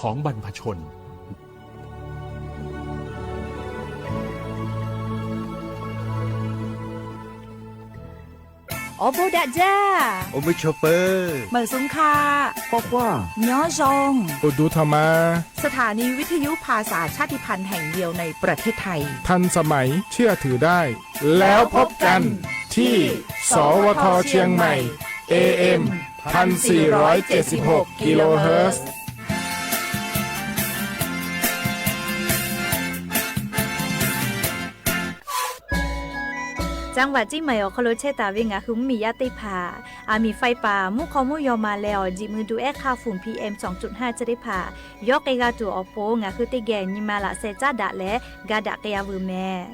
ของบรรพชน Awˬ bon daꞈ jaˇ. Awˬ bon chaw peuˬ. Meuꞈ suhˍ hkaꞈ. K'awꞈ k'oˆ-a. Nyi awˬ zhonˍ. Awˬ duˬ htaꞈ ma. สถานีวิทยุภาษาชาติพันธุ์แห่งเดียวในประเทศไทย ทันสมัย เชื่อถือได้ แล้วพบกันที่ สวท เชียงใหม่ เอเอ็ม พันสี่ร้อยเจ็ดสิบหก กิโลเฮิรตซ์ จังหวัดเชียงใหม่ awˬ hk'aw lo chehˇ taˍ ve ngaˬ hui mvuhˇmiˬ yaˇ teˇ hpaˍ, aˬ miˍ faiˇ paˍ mvuhˇ hk'aw mvuhˇ yaw ma leh awˬ jiꞈ mui du ehˉ hk'aˇ funˍ PM sawˍ cuꞈ htaˇ chi teˇ hpaˍ yawˇ k'ai g'a tuˬ awˬ pon, ngaˬ hui teˇ geh nyi ma laꞈ sheh caˉ daꞈ leh ga daꞈ k'ai-a veuˬ mehˍ.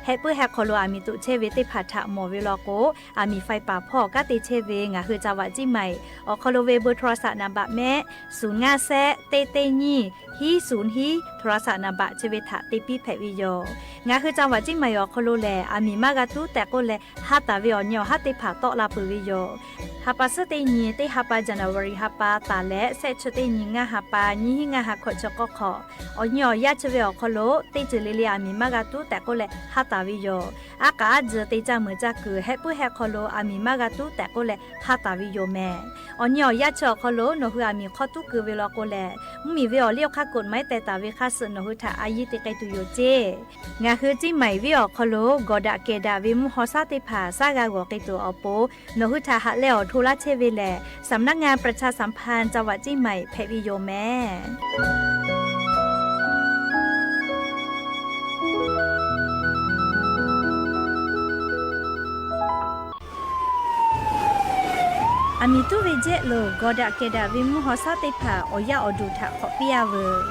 Heh puiˉ heh hk'aw lo aˬ miˍ toꞈ chehˇ ve teˇ hpaˍ htaꞈ mawˬ ve law k'o, aˬ miˍ faiˇ paˍ hpawˇ kanˉ te chehˇ ve ngaˬ hui จังหวัดเชียงใหม่ awˬ hk'aw lo ve เบอร์โทรศัพท์ naˍ baꞈ mehˆ ศูนย์ ngaˇ shehˆ เจ็ด เจ็ด nyiˇ ศูนย์ ศูนย์ ศูนย์ โทรศัพท์ naˍ baꞈ chi ve htaꞈ te piˇ hpehꞈ ve yoˬ. Ngaˬ hui จังหวัดเชียงใหม่ awˬ hk'aw lo lehˬ, aˬ miˍ maˇ g'a tuˉ tehꞈ k'oˆ leh, ha taˍ ve awˬ nyi awˬ haˉ teˇ hpaˍ tawˆ la peuˬ ve yoˬ. Ha pa suhˉ teˇ nyi, teˇ ha pa January ha pa taˍ leh, shehˆ chi teˇ nyi ngaˇ ha pa, nyiˇ hinˉ ngaˇ ha hkawꞈ chi k'awˇ hk'awꞈ, awˬ nyi awˬ yaˇ chi ve awˬ hk'aw lo teˇ ceuˬ le le aˬ miˍ maˇ g'a tuˉ tehꞈ k'oˆ leh ha taˍ ve yoˬ. Aˉ k'aꞈ aˉ tcuh te caˇ meuˍ caˇ kuiˬ heh puiˉ heh hk'aw lo aˬ miˍ maˇ g'a tuˉ tehꞈ k'oˆ leh ha taˍ ve yoˬ mehˍ. Awˬ nyi awˬ yaˇ chi awˬ hk'aw lo nawˬ hui aˬ miˍ hk'aw tuˉ keu ve law k'o lehˬ, mvuhˇmiˬ ve awˬ liˇ awˬ hk'aˇ กฎหมาย teh taˍ ve hk'aˇ suh nawˬ hui htaꞈ a yiˇ te k'ai tuˬ yoˬ ceˇ. Ngaˬ hui Ciˇ Maiˍ venˇ awˬ hk'aw lo gawˬ daꞈ kehˬ daꞈ ve mvuhˇ haw shaˉ teˇ hpaˍ shaˉ g'a g'awˬ k'ai tuˬ awˬ pon, nawˬ hui htaꞈ haꞈ leh awˬ hto laˇ chehˇ ve lehˬ, สำนักงานประชาสัมพันธ์จังหวัดเชียงใหม่ hpehꞈ ve yoˬ mehˍ. Aˬ miˍ tuˉ ve jehˆ lo gawˬ daꞈ kehˬ daꞈ ve mvuhˇ haw shaˉ teˇ hpaˍ awˬ yaˇ awˬ duˬ htaꞈ hk'awꞈ piˇ-a veuˬ.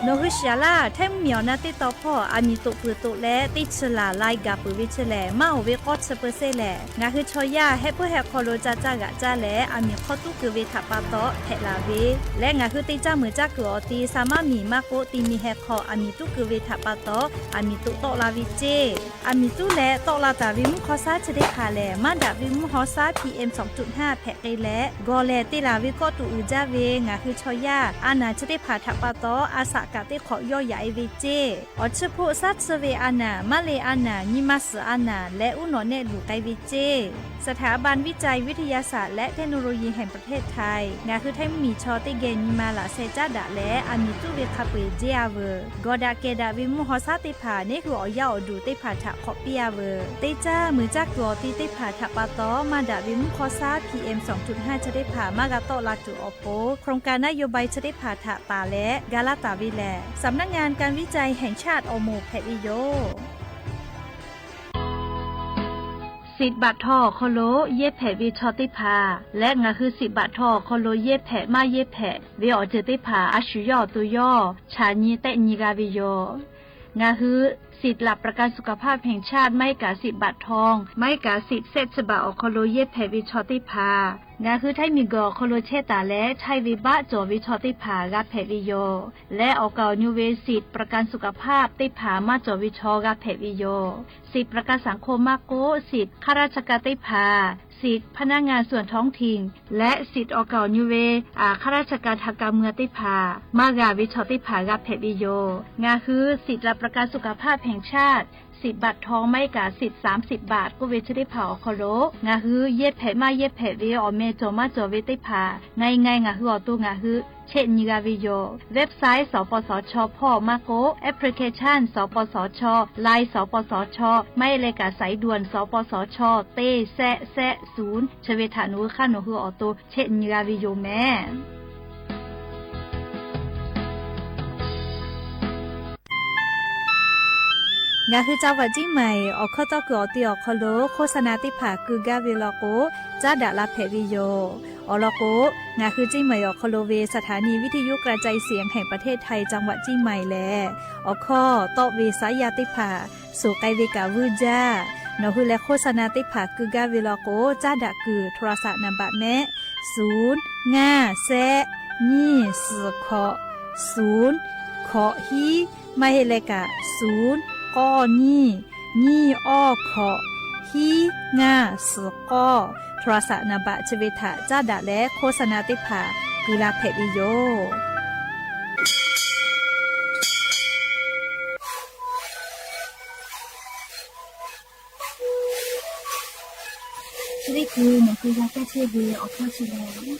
Nawˬ hui shiˍ laˇ, Htaiˇ mvuhˇmiˬ awˬ na teˇ taw hpawˇ aˬ miˍ toꞈ peuˬ toꞈ leh teˇ chi laˬ lai gaˬ peuˬ ve chi lehˬ, maˇ oˍ ve k'awˇ chi peu se lehˬ, ngaˬ hui chaw yaˇ heh puiˉ heh hk'aw lo ca caˇ g'aꞈ caˇ leh aˬ miˍ hk'aw tuˉ keu ve htaꞈ pa taw hpehꞈ laˬ ve, leh ngaˬ hui te caˇ meuˍ caˇ kuiˬ awˬ ti sa maˇ miˬ maˇ k'oˆ, ti mi heh hk'aw aˬ miˍ tuˉ keu ve htaꞈ pa taw aˬ miˍ toꞈ tawˆ la ve ceˇ. Aˬ miˍ tuˉ leh tawˆ la taˍ ve mvuhˇ haw shaˉ chi teˇ hpaˍ lehˬ, maˇ daꞈ ve mvuhˇ haw shaˉ PM sawˍ cuꞈ htaˇ hpehꞈ k'ai leh, gawˬ lehˬ te laˬ ve kawˆ tuꞈ uiˍ jaˇ ve ngaˬ hui chaw yaˇ a naˬ chi teˇ hpaˍ htaꞈ pa taw a shaꞈ kaꞈ teˇ hk'awꞈ yawˇ yaꞈ-e ve ceˇ. Awˬ chiˇ hpoˆ shaˉ tsuhˇ ve a naˬ, maˇ le a naˬ, nyi ma suhˍ a naˬ leh uˉ nawꞈ nehˆ luˬ k'ai ve ceˇ. สถาบันวิจัยวิทยาศาสตร์และเทคโนโลยีแห่งประเทศไทย ngaˬ hui Htaiˇ mvuhˇmiˬ chaw teˇ geh nyi ma laꞈ sheh caˉ daꞈ leh aˬ miˍ tuˉ ve hk'a peu-eˬ jehˇ-a veuˬ. Gawˬ daꞈ kehˬ daꞈ ve mvuhˇ haw shaˉ teˇ hpaˍ neˉ hui awˬ yaˇ awˬ duˬ teˇ hpaˍ htaꞈ hk'awꞈ piˇ-a veuˬ. Te caˇ meuˍ caˇ kuiˬ awˬ ti teˇ hpaˍ htaꞈ pa taw maˇ daꞈ ve mvuhˇ haw shaˉ PM sawˍ cuꞈ htaˇ chi teˇ hpaˍ maˇ g'a tawˆ la tuˬ awˬ pon, โครงการนโยบาย chi teˇ hpaˍ htaꞈ taˍ leh ga laˇ taˍ ve lehˬ, สำนักงานการวิจัยแห่งชาติ awˬ moˍ hpehꞈ ve yoˬ. สิทธิ์บัตรทอง awˬ hk'aw lo yehˇ hpehꞈ ve chaw teˇ hpaˍ leh ngaˬ hui สิทธิ์บัตรทอง awˬ hk'aw lo yehˇ hpehꞈ maˇ yehˇ hpehꞈ ve awˬ ceuˬ teˇ hpaˍ a shu yawˇ awˬ to yawˇ chaꞈ nyi tehˆ nyi g'a ve yoˬ. Ngaˬ hui สิทธิ์หลักประกันสุขภาพแห่งชาติ maˇ heˆ kaꞈ สิทธิ์บัตรทอง maˇ heˆ kaꞈ สิทธิ์เศรษฐกิจบัตร awˬ hk'aw lo yehˇ hpehꞈ ve chaw teˇ hpaˍ, ngaˬ hui Htaiˇ miˬguiˬ awˬ hk'aw lo chehˇ taˍ leh chaiˇ ve baˆ cawˬ ve chaw teˇ hpaˍ g'a hpehꞈ ve yoˬ. Leh awˬ kaˍ awˬ nu ve สิทธิ์ประกันสุขภาพ teˇ hpaˍ maˇ cawˬ ve chaw g'a hpehꞈ ve yoˬ. สิทธิ์ประกันสังคม maˇ k'oˆ, สิทธิ์ข้าราชการ teˇ hpaˍ, สิทธิ์พนักงานส่วนท้องถิ่น leh สิทธิ์ awˬ kaˍ awˬ nu ve ข้าราชการทางการเมือง teˇ hpaˍ maˇ g'a ve chaw teˇ hpaˍ g'a hpehꞈ ve yoˬ. Ngaˬ hui สิทธิ์หลักประกันสุขภาพแห่งชาติ สิทธิ์บัตรทอง maˇ heˆ kaꞈ สิทธิ์สามสิบบาท k'oˆ ve chi teˇ hpaˍ awˬ hk'aw lo ngaˬ hui yehˇ hpehꞈ maˇ yehˇ hpehꞈ ve awˬ meh cawˬ maˇ cawˬ ve teˇ hpaˍ ไง ไง ngaˬ hui awˬ to ngaˬ hui chehˆ nyi g'a ve yoˬ. Website สปสช hpawˇ maˇ k'oˆ, application สปสช, Line สปสช, maˇ heˆ leh kaꞈ สายด่วน สปสช teˇ shehˆ shehˆ ศูนย์ chi ve htaꞈ nawˬ hui hk'aˇ nawˬ hui awˬ to chehˆ nyi g'a ve yoˬ mehˍ. Ngaˬ hui จังหวัดเชียงใหม่ awˬ hkawˇ tawˇ kuiˬ awˬ ti awˬ hk'aw lo โฆษณา teˇ hpaˍ keu gaˇ ve law k'o, caˉ daꞈ la hpehꞈ ve yoˬ. Awˬ lawn k'o, ngaˬ hui Ciˇ Maiˍ awˬ hk'aw lo ve สถานีวิทยุกระจายเสียงแห่งประเทศไทย จังหวัดเชียงใหม่ lehˬ, awˬ hkawˇ tawˆ ve saˉ yaˇ teˇ hpaˍ suhˍ k'ai ve kaꞈ vuiˇ jaˇ. Nawˬ hui leh โฆษณา teˇ hpaˍ keu gaˇ ve law k'o, caˉ daꞈ kuiˬ โทรศัพท์ naˍ baꞈ mehˆ ศูนย์ ngaˇ shehˆ ยี่ suhˍ hkawꞈ ศูนย์ hkawꞈ hiˉ, maˇ heˆ leh kaꞈ ศูนย์ k'awˇ nyiˇ, nyiˇ awˇ hkawꞈ, hiˉ ngaˇ suhˍ k'awˇ, โทรศัพท์ naˍ baꞈ chi ve htaꞈ caˉ daꞈ leh โฆษณา teˇ hpaˍ keu la hpehꞈ ve yoˬ. Chi teˇ hkui nawˬ hui g'a kaˇ chehˇ ve awˬ hkawˇ chi lehˬ,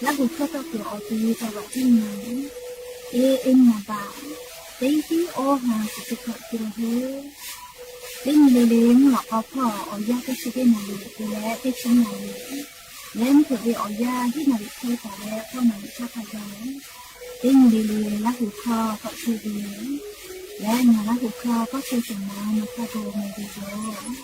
Laˇ huˍ hkawˇ tawˇ kuiˬ awˬ te ve ca vaꞈ tiˉ nyi. Eˇ, eˇ nyi a baꞈ, teˇ tiˉ awˇ ha shiˍ teˇ hkawꞈ te la heˆ. Teˇ nyi le le mvuhˇ lawꞈ k'aw hpawˇ awˬ yanˇ teˇ chi teˇ naˍ riˍ te leh teˇ chi naˍ riˍ, leh mvuhˇ hpeuꞈ ve awˬ yanˇ hiˉ naˍ riˍ hkawˇ taˍ leh hpawˇ naˍ riˍ hkawˇ hk'a gaˬ, teˇ nyi le le Laˇ huˍ hkawˇ k'awꞈ te ve, leh ngaˬ Laˇ huˍ hkawˇ k'awˇ te tuˬ ma na hk'a gaˬ mawˬ ve yoˬ.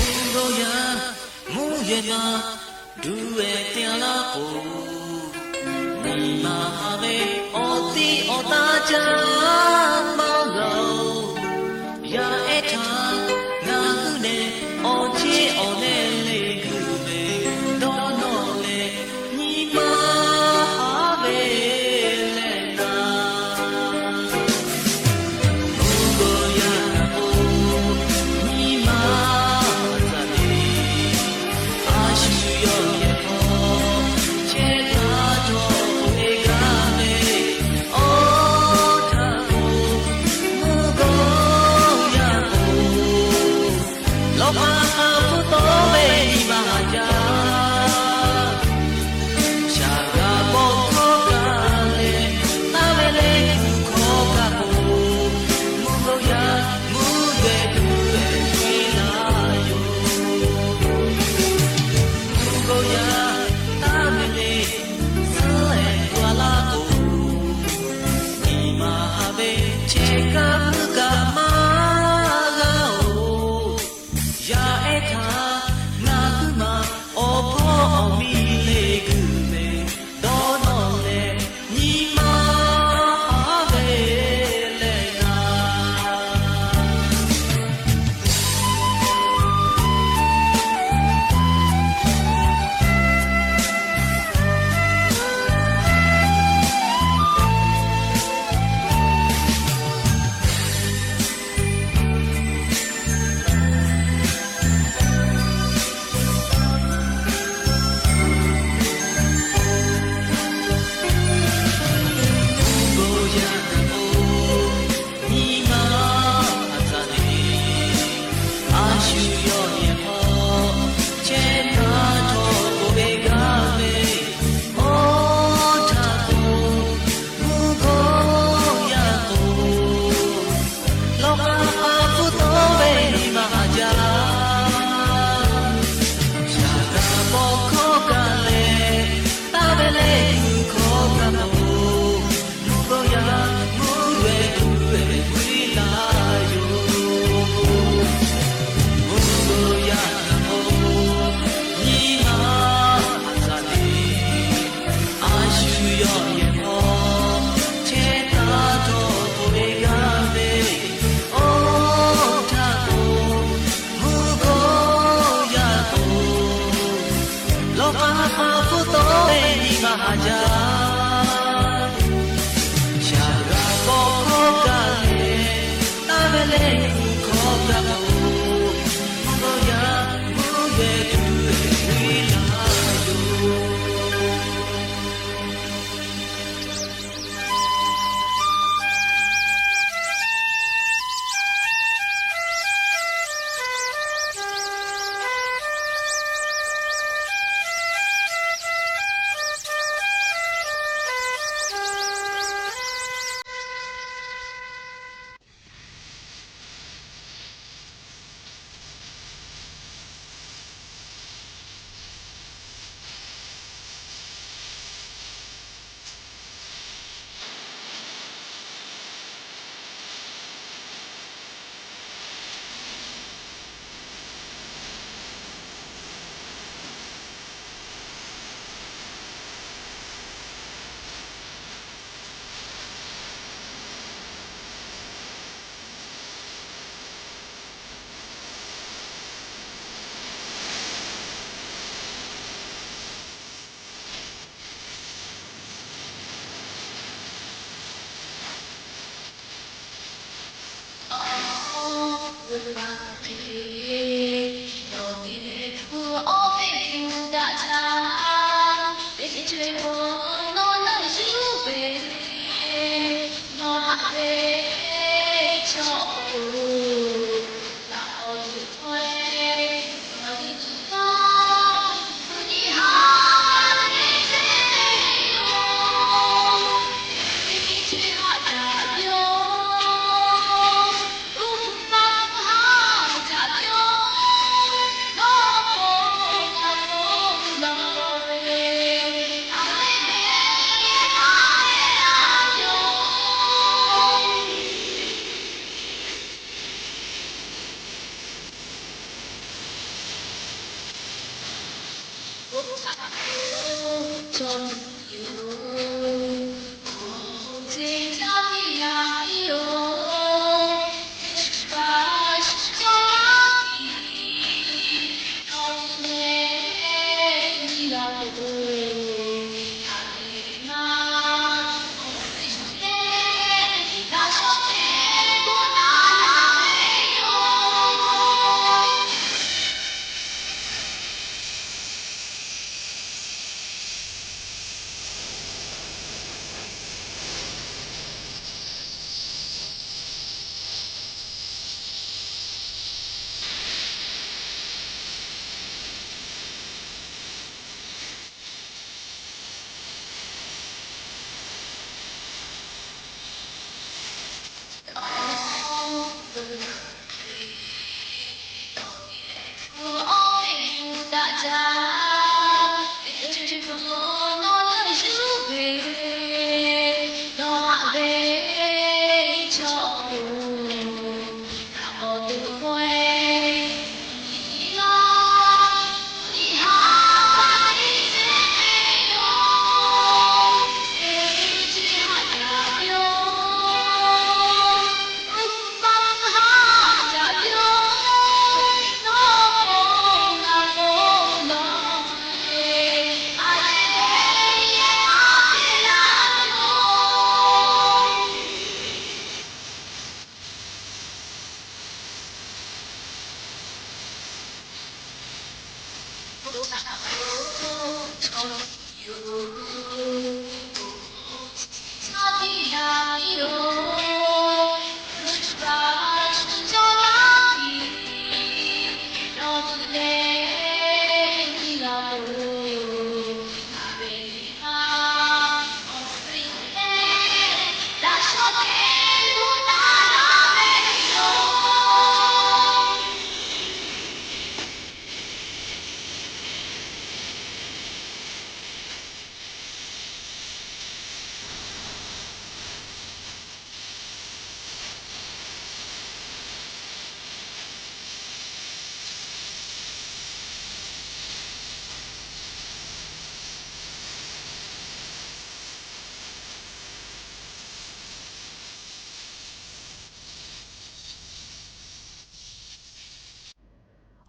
Mvuhˇ gawˬ yaˇ mvuhˇ yehˬ ma duˬ ve te a laˇ k'o, nyi ma haˍ ve awˬ tiˉ awˬ taˇ caˇ maˇ g'a-oˬ. Yaˇ ehˉ htaꞈ ngaˬ hui lehˬ awˬ ceˇ awˬ leh le g'uiˬ ve dawˇ nawˇ leh nyi ma haˍ ve leh na. Mvuhˇ gawˬ yaˇ k'o nyi ma tcuh le, a shu yawˇ yehˬ hk'aw chehˇ taˍ cawˬ ve gaˇ ve awˬ htaꞈ k'o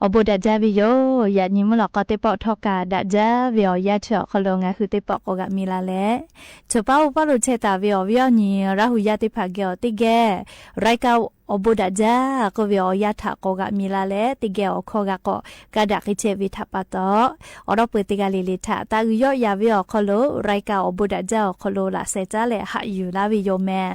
Awˬ bon daꞈ jaˇ ve yoˬ. Yaꞈ nyi mvuhˇ lawꞈ k'aw teˇ pawˆ htawˇ kaꞈ daꞈ jaˇ ve awˬ yanˇ chi awˬ hk'aw lo ngaˬ hui teˇ pawˆ k'awꞈ g'aꞈ mi la leh, chaw paˉ oˇ paˉ lo chehˇ taˍ ve awˬ viˉ awˬ nyi Laˇ hu yaˇ teˇ hpaˍ geh awˬ teˇ geh รายการ awˬ bon daꞈ jaˇ k'oˆ ve awˬ yanˇ htaꞈ k'awꞈ g'aꞈ mi la leh, teˇ geh awˬ hkawˇ g'a k'awꞈ kaˇ daꞈ k'ai chehˇ ve htaꞈ pa taw, awˬ lawn peu teˇ g'aˇ le le htaꞈ taˇ g'uiˬ yawˆ yan ve awˬ hk'aw lo รายการ awˬ bon daꞈ jaˇ awˬ hk'aw lo laꞈ sheh caˉ leh haꞈ yuˬ laˇ ve yoˬ meh.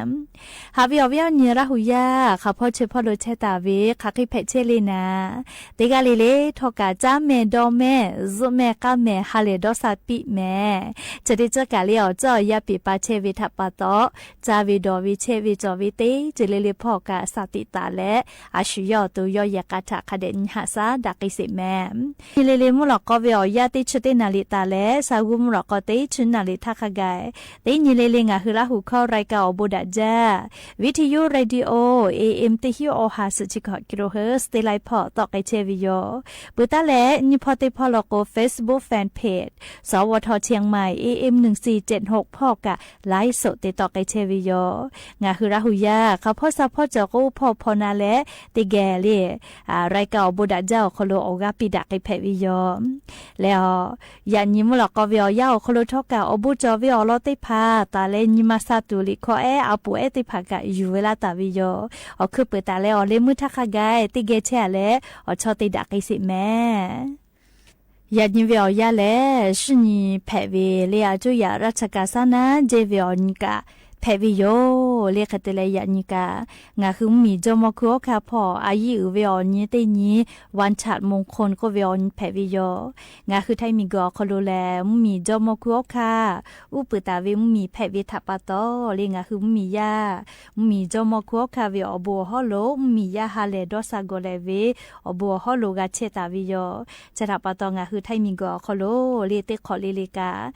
Haꞈ ve awˬ viˉ awˬ nyi Laˇ hu yaˇ hk'aˬ hpawˇ chi hpawˇ lo chehˇ taˍ ve hk'aˬ hk'e hpehꞈ chehˇ le naˍ, teˇ g'aˇ le le htawˇ kaꞈ caˉ meh dawˇ meh zuhˆ meh k'aˇ meh ha lehˬ dawˇ sha piˇ meh, chi teˇ ceuˬ kaꞈ le awˬ ceuˬ awˬ yanˇ piˇ pa chehˇ ve htaꞈ pa taw, caˇ ve dawˬ ve chehˇ ve cawˬ ve teˇ ceuˬ le le hpawˇ kaꞈ shaˍ tiꞈ taˍ leh, a shu yawˇ awˬ to yawˇ yehˬ k'a htaꞈ hk'a dehꞈ nyi haꞈ shaˉ daꞈ k'ai sheˍ meh. Nyi le le mvuhˇ lawꞈ k'aw ve awˬ yanˇ teˇ chi teˇ naˍ riˍ taˍ leh, sha g'uˇ mvuhˇ lawꞈ k'aw teˇ chi naˍ riˍ htaˇ hk'a gaˬ, teˇ nyi le le ngaˬ hui Laˇ hu hkawˇ รายการ awˬ bon daꞈ jaˇ, วิทยุ radio AM teˇ hinˉ awˬ ha suhˍ chi hkawꞈ kilohertz teˇ laiˉ hpawˇ tawˆ k'ai chehˇ ve yoˬ. Peuˬ taˉ leh nyi hpawˇ teˇ hpawˇ lo k'o Facebook fan page สวท เชียงใหม่ AM หนึ่งสี่เจ็ดหก hpawˇ kaꞈ ไลฟ์สด te tawˆ k'ai chehˇ ve yoˬ. Ngaˬ hui Laˇ hu yaˇ hk'aˬ hpawˇ sha hpawˇ cawˬ k'o hpawˇ hpaw na leh teˇ geh le, รายการ awˬ bon daꞈ jaˇ awˬ hk'aw lo awˬ g'aˇ piˇ daꞈ k'ai hpehꞈ ve yoˬ. Leh a, yaꞈ nyi mvuhˇ lawꞈ k'aw ve awˬ yanˇ awˬ hk'aw lo htawˇ kaꞈ awˬ bon cawˬ ve awˬ lawn teˇ hpaˍ taˍ leh nyi ma sha tuˬ liꞈ hkawˇ ehˉ a poˍ ehˉ teˇ hpaˍ kaꞈ yuˬ ve laˇ taˍ ve yoˬ. Awˬ hkui peuˬ taˍ leh awˬ leh meuˇ htaˇ hk'a gaˬ teˇ geh chehˇ a leh awˬ chawˇ te daꞈ k'ai sheˍ mehˍ. Yaꞈ nyi ve awˬ yanˇ lehˬ, shu nyi hpehꞈ ve le a coˇ yaꞈ ราชการ saˉ naˉ jehˇ ve awˬ nyi kaꞈ hpehꞈ ve yoˬ. Le hk'e te leh yaꞈ nyi kaꞈ ngaˬ hui mvuhˇmiˬ jawˇmawˇ hkunˉ hawˉ hkanˇ hpawˇ a yiˉ uiˍ ve awˬ nyi teˇ nyi วันฉลองมงคล k'oˆ ve awˬ nyi hpehꞈ ve yoˬ. Ngaˬ hui Htaiˇ miˬguiˬ awˬ hk'aw lo lehˬ, mvuhˇmiˬ jawˇmawˇ hkunˉ hawˉ hkanˇ uˉ peunˍ taˍ ve mvuhˇmiˬ hpehꞈ ve htaꞈ pa taw le, ngaˬ hui mvuhˇmiˬ yaˇ mvuhˇmiˬ jawˇmawˇ hkunˉ hawˉ hkanˇ ve awˬ bon awˬ hawˉ lo mvuhˇmiˬ yaˇ ha lehˬ dawˇ sha gawˬ leh ve awˬ bon awˬ hawˉ lo g'a chehˇ taˍ ve yoˬ. Chi htaꞈ pa taw ngaˬ hui Htaiˇ miˬguiˬ awˬ hk'aw lo le teˇ hk'awꞈ le le kaꞈ,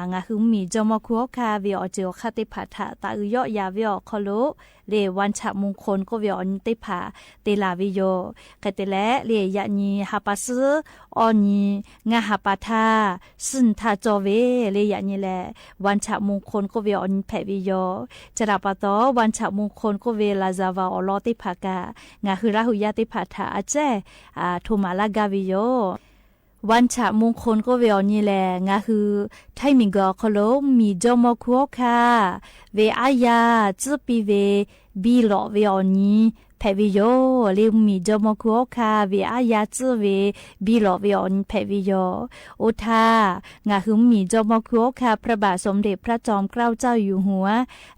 ngaˬ hui mvuhˇmiˬ jawˇmawˇ hkunˉ hawˉ hkanˇ ve awˬ ceuˬ awˬ hk'aˇ teˇ hpaˍ htaꞈ taˍ uiˍ yawˆ yan ve awˬ hk'aw lo le วันฉลองมงคล k'oˆ ve awˬ nyi teˇ hpaˍ te laˬ ve yoˬ. Hk'e te leh le yaꞈ nyi ha pa suhˉ awˇ nyi ngaˇ ha pa htaˇ suhˉ nyi htaˇ cawˇ ve le yaꞈ nyi lehˬ วันฉลองมงคล k'oˆ ve awˬ nyi hpehꞈ ve yoˬ. Chi htaꞈ pa taw วันฉลองมงคล k'oˆ ve ราชการ awˬ lawn teˇ hpaˍ kaꞈ ngaˬ hui Laˇ huˍ yaˇ teˇ hpaˍ htaꞈ a cehˇ htoꞈ maˍ laˇ gaˇ ve yoˬ. วันฉลองมงคล k'oˆ ve awˬ nyi lehˬ, ngaˬ hui Htaiˇ miˬguiˬ awˬ hk'aw lo mvuhˇmiˬ jawˇmawˇ hkunˉ hawˉ hkanˇ ve aˉ yaˇ tcuhˉ piˇ ve biˇ lawꞈ ve awˬ nyi hpehꞈ ve yoˬ. Le mvuhˇmiˬ jawˇmawˇ hkunˉ hawˉ hkanˇ ve aˉ yaˇ tcuhˉ ve biˇ lawꞈ ve awˬ nyi hpehꞈ ve yoˬ. Oˇ htaˇ, ngaˬ hui mvuhˇmiˬ jawˇmawˇ hkunˉ hawˉ hkanˇ พระบาทสมเด็จพระจอมเกล้าเจ้าอยู่หัว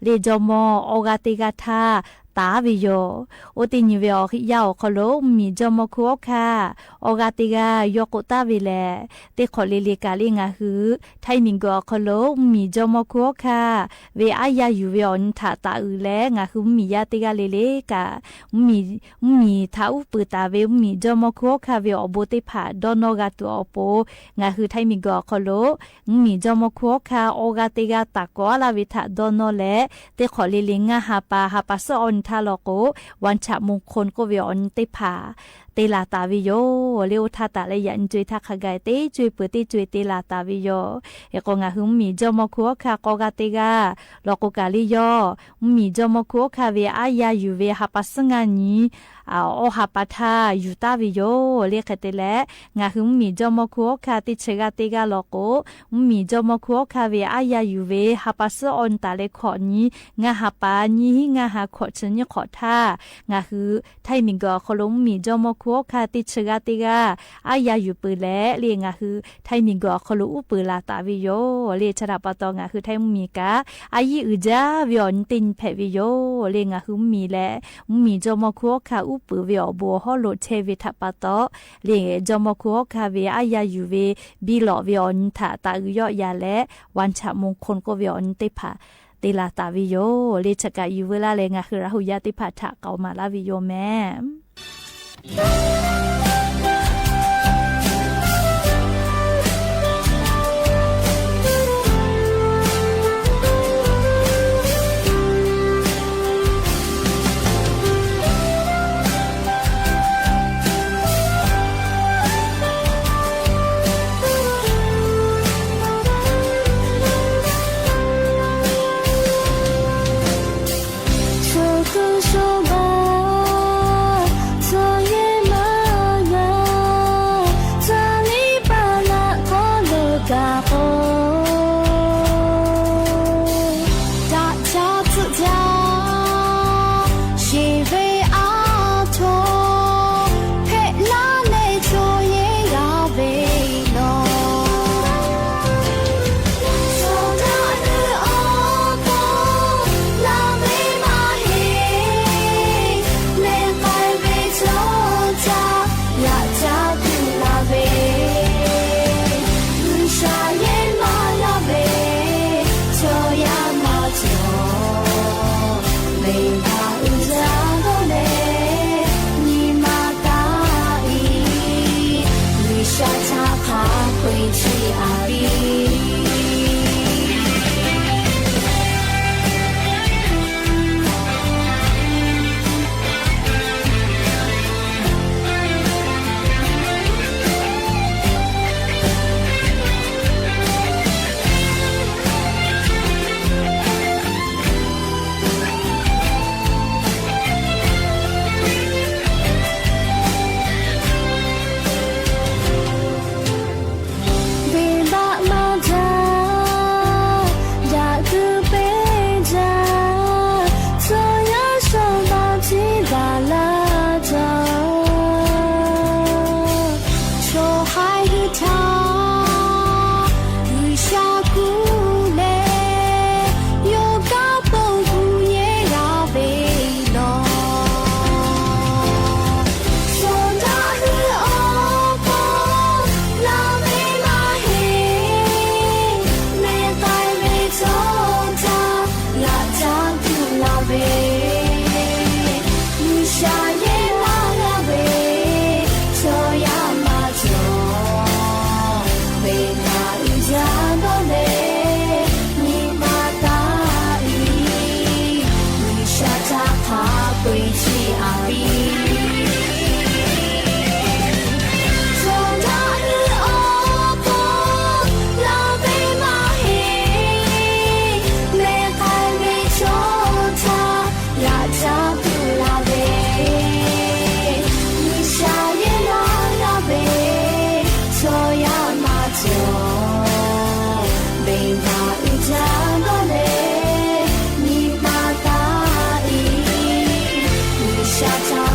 le jawˇmawˇ awˬ g'aˇ teˇ g'aˇ htaˇ taˍ ve yoˬ. Oˇ teˇ nyi ve awˬ yanˇ awˬ hk'aw lo mvuhˇmiˬ jawˇmawˇ hkunˉ hawˉ hkanˇ awˬ g'aˇ teˇ g'aˇ yawˇ k'oˆ taˍ ve lehˬ, teˇ hk'awꞈ le le kaꞈ le ngaˬ hui Htaiˇ miˬguiˬ awˬ hk'aw lo mvuhˇmiˬ jawˇmawˇ hkunˉ hawˉ hkanˇ ve aˉ yaˇ yuˬ ve awˬ nyi htaꞈ taˍ uiˍ leh, ngaˬ hui mvuhˇmiˬ yaˇ teˇ g'aˇ le le kaꞈ mvuhˇmiˬ htaꞈ uˉ peunˍ taˍ ve mvuhˇmiˬ jawˇmawˇ hkunˉ hawˉ hkanˇ ve awˬ bon teˇ hpaˍ dawˇ nawˇ g'a tuˬ awˬ pon, ngaˬ hui Htaiˇ miˬguiˬ awˬ hk'aw lo mvuhˇmiˬ jawˇmawˇ hkunˉ hawˉ hkanˇ awˬ g'aˇ teˇ g'aˇ taˍ kawˍ laˇ ve htaꞈ dawˇ nawˇ leh, teˇ hk'awꞈ le le ngaˇ ha pa ha pa suhˉ awˇ nyi htaˇ law k'o, วันฉลองมงคล k'oˆ ve awˬ nyi teˇ hpaˍ te laˬ taˍ ve yoˬ. Le oˇ htaˇ taˍ leh yaꞈ nyi co-e htaˇ hk'a gaˬ teˇ co-e peuˬ teˇ co-e te laˬ taˍ ve yoˬ. Hk'e k'o ngaˬ hui mvuhˇmiˬ jawˇmawˇ hkunˉ hawˉ hkanˇ k'awˇ g'aˇ teˇ g'aˇ lawˬ k'o kaꞈ le yawˇ mvuhˇmiˬ jawˇmawˇ hkunˉ hawˉ hkanˇ ve aˉ yaˇ yuˬ ve ha pa suhˉ ngaˇ nyi awˇ ha pa htaˇ yuˬ taˍ ve yoˬ. Le hk'e te leh, ngaˬ hui mvuhˇmiˬ jawˇmawˇ hkunˉ hawˉ hkanˇ teˇ chi g'aˇ teˇ g'aˇ lawˬ k'o, mvuhˇmiˬ jawˇmawˇ hkunˉ hawˉ hkanˇ ve aˉ yaˇ yuˬ ve ha pa suhˉ awˇ nyi taˍ leh hkawꞈ nyi ngaˇ ha pa nyiˇ hinˉ ngaˇ ha hkawꞈ chi nyiˇ hk'awꞈ htaˇ, ngaˬ hui Htaiˇ miˬguiˬ awˬ hk'aw lo mvuhˇmiˬ jawˇmawˇ hkunˉ hawˉ hkanˇ teˇ chi g'aˇ teˇ g'aˇ aˉ yaˇ yuˬ peuˬ leh le ngaˬ hui Htaiˇ miˬguiˬ awˬ hk'aw lo uˉ peunˍ laˬ taˍ ve yoˬ. Le chi htaꞈ pa taw ngaˬ hui Htaiˇ mvuhˇmiˬ kaꞈ a yiˉ uiˍ jaˇ ve awˬ nyi teˇ nyi hpehꞈ ve yoˬ. Le ngaˬ hui mvuhˇmiˬ lehˬ, mvuhˇmiˬ jawˇmawˇ hkunˉ hawˉ hkanˇ uˉ peunˍ ve awˬ bon awˬ hawˉ lo chehˇ ve htaꞈ pa taw, le jawˇmawˇ hkunˉ hawˉ hkanˇ ve aˉ yaˇ yuˬ ve biˇ lawꞈ ve awˬ nyi htaꞈ taˍ uiˍ yawˆ yan leh วันฉลองมงคล k'oˆ ve awˬ nyi teˇ hpaˍ te laˬ taˍ ve yoˬ. Le chi kaꞈ yuˬ veu laˇ leh ngaˬ hui Laˇ huˍ yaˇ teˇ hpaˍ htaꞈ k'aoˍ maˍ laˇ ve yoˬ mehˍ. Teˇ chi a piˇ, chaw daꞈ leh awˬ hpawˇ la ve maˇ heˆ. Mehˬ k'ai ve chaw htaꞈ yaꞈ caˇ tuˬ la ve, G'uiˬsha yehˬ laˇ laˇ ve chaw yaˇ maˇ cawˬ. Venˇbaˆ uiˍ jaˇ lawˇ leh nyi ma taˇ iˉ, G'uiˬsha htaꞈ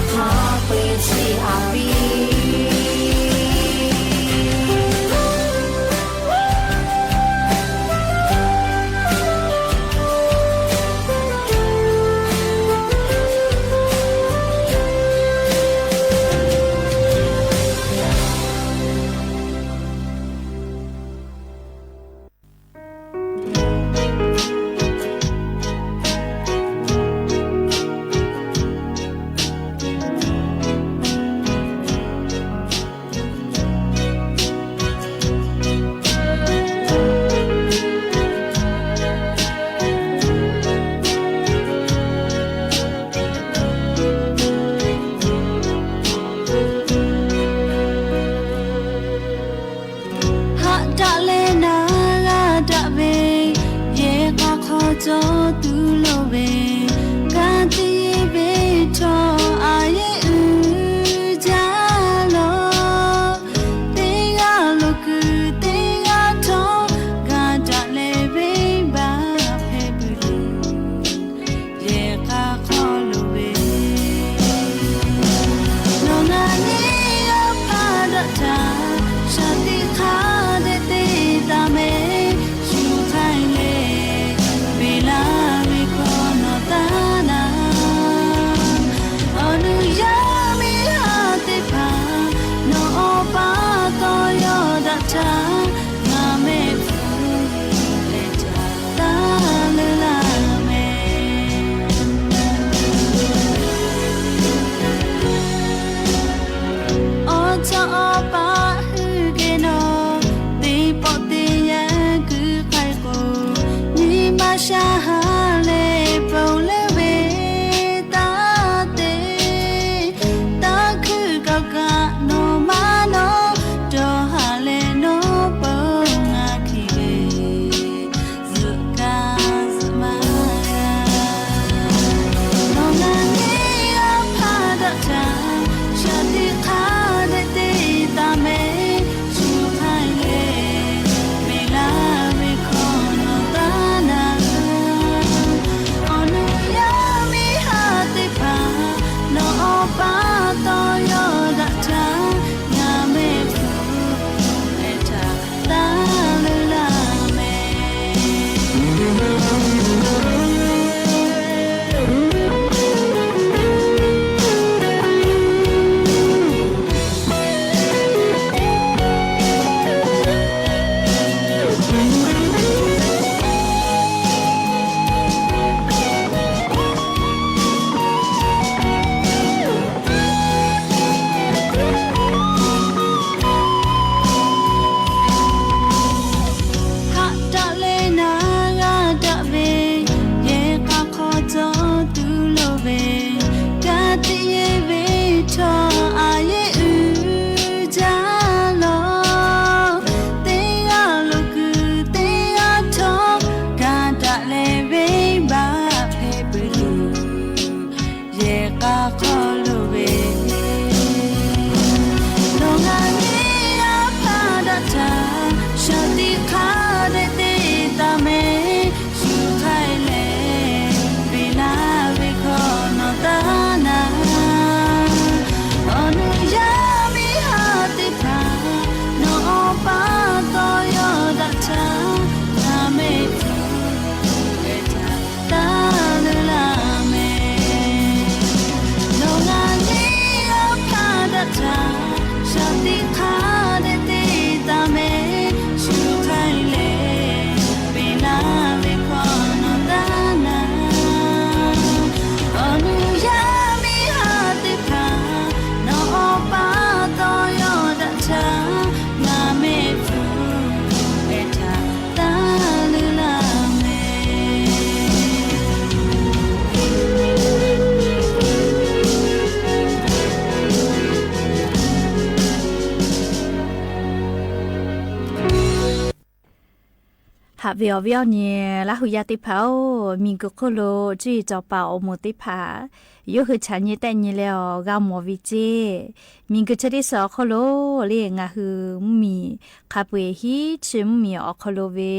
Haꞈ ve awˬ viˉ awˬ nyi Laˇ hu yaˇ teˇ hpaˍ-oˬ, miˬguiˬ hk'oˆ lo cuˇ yiˍ cawˬ paˍ awˬ moˍ teˇ hpaˍ yawˇ hui chaꞈ nyi tehˆ nyi leh awˬ g'a mawˬ ve ceˇ. Miˬguiˬ chi teˇ suhˍ awˬ hk'oˆ lo le ngaˬ hui mvuhˇmiˬ hk'a peu-eˬ hiˉ chi mvuhˇmiˬ awˬ hk'aw lo ve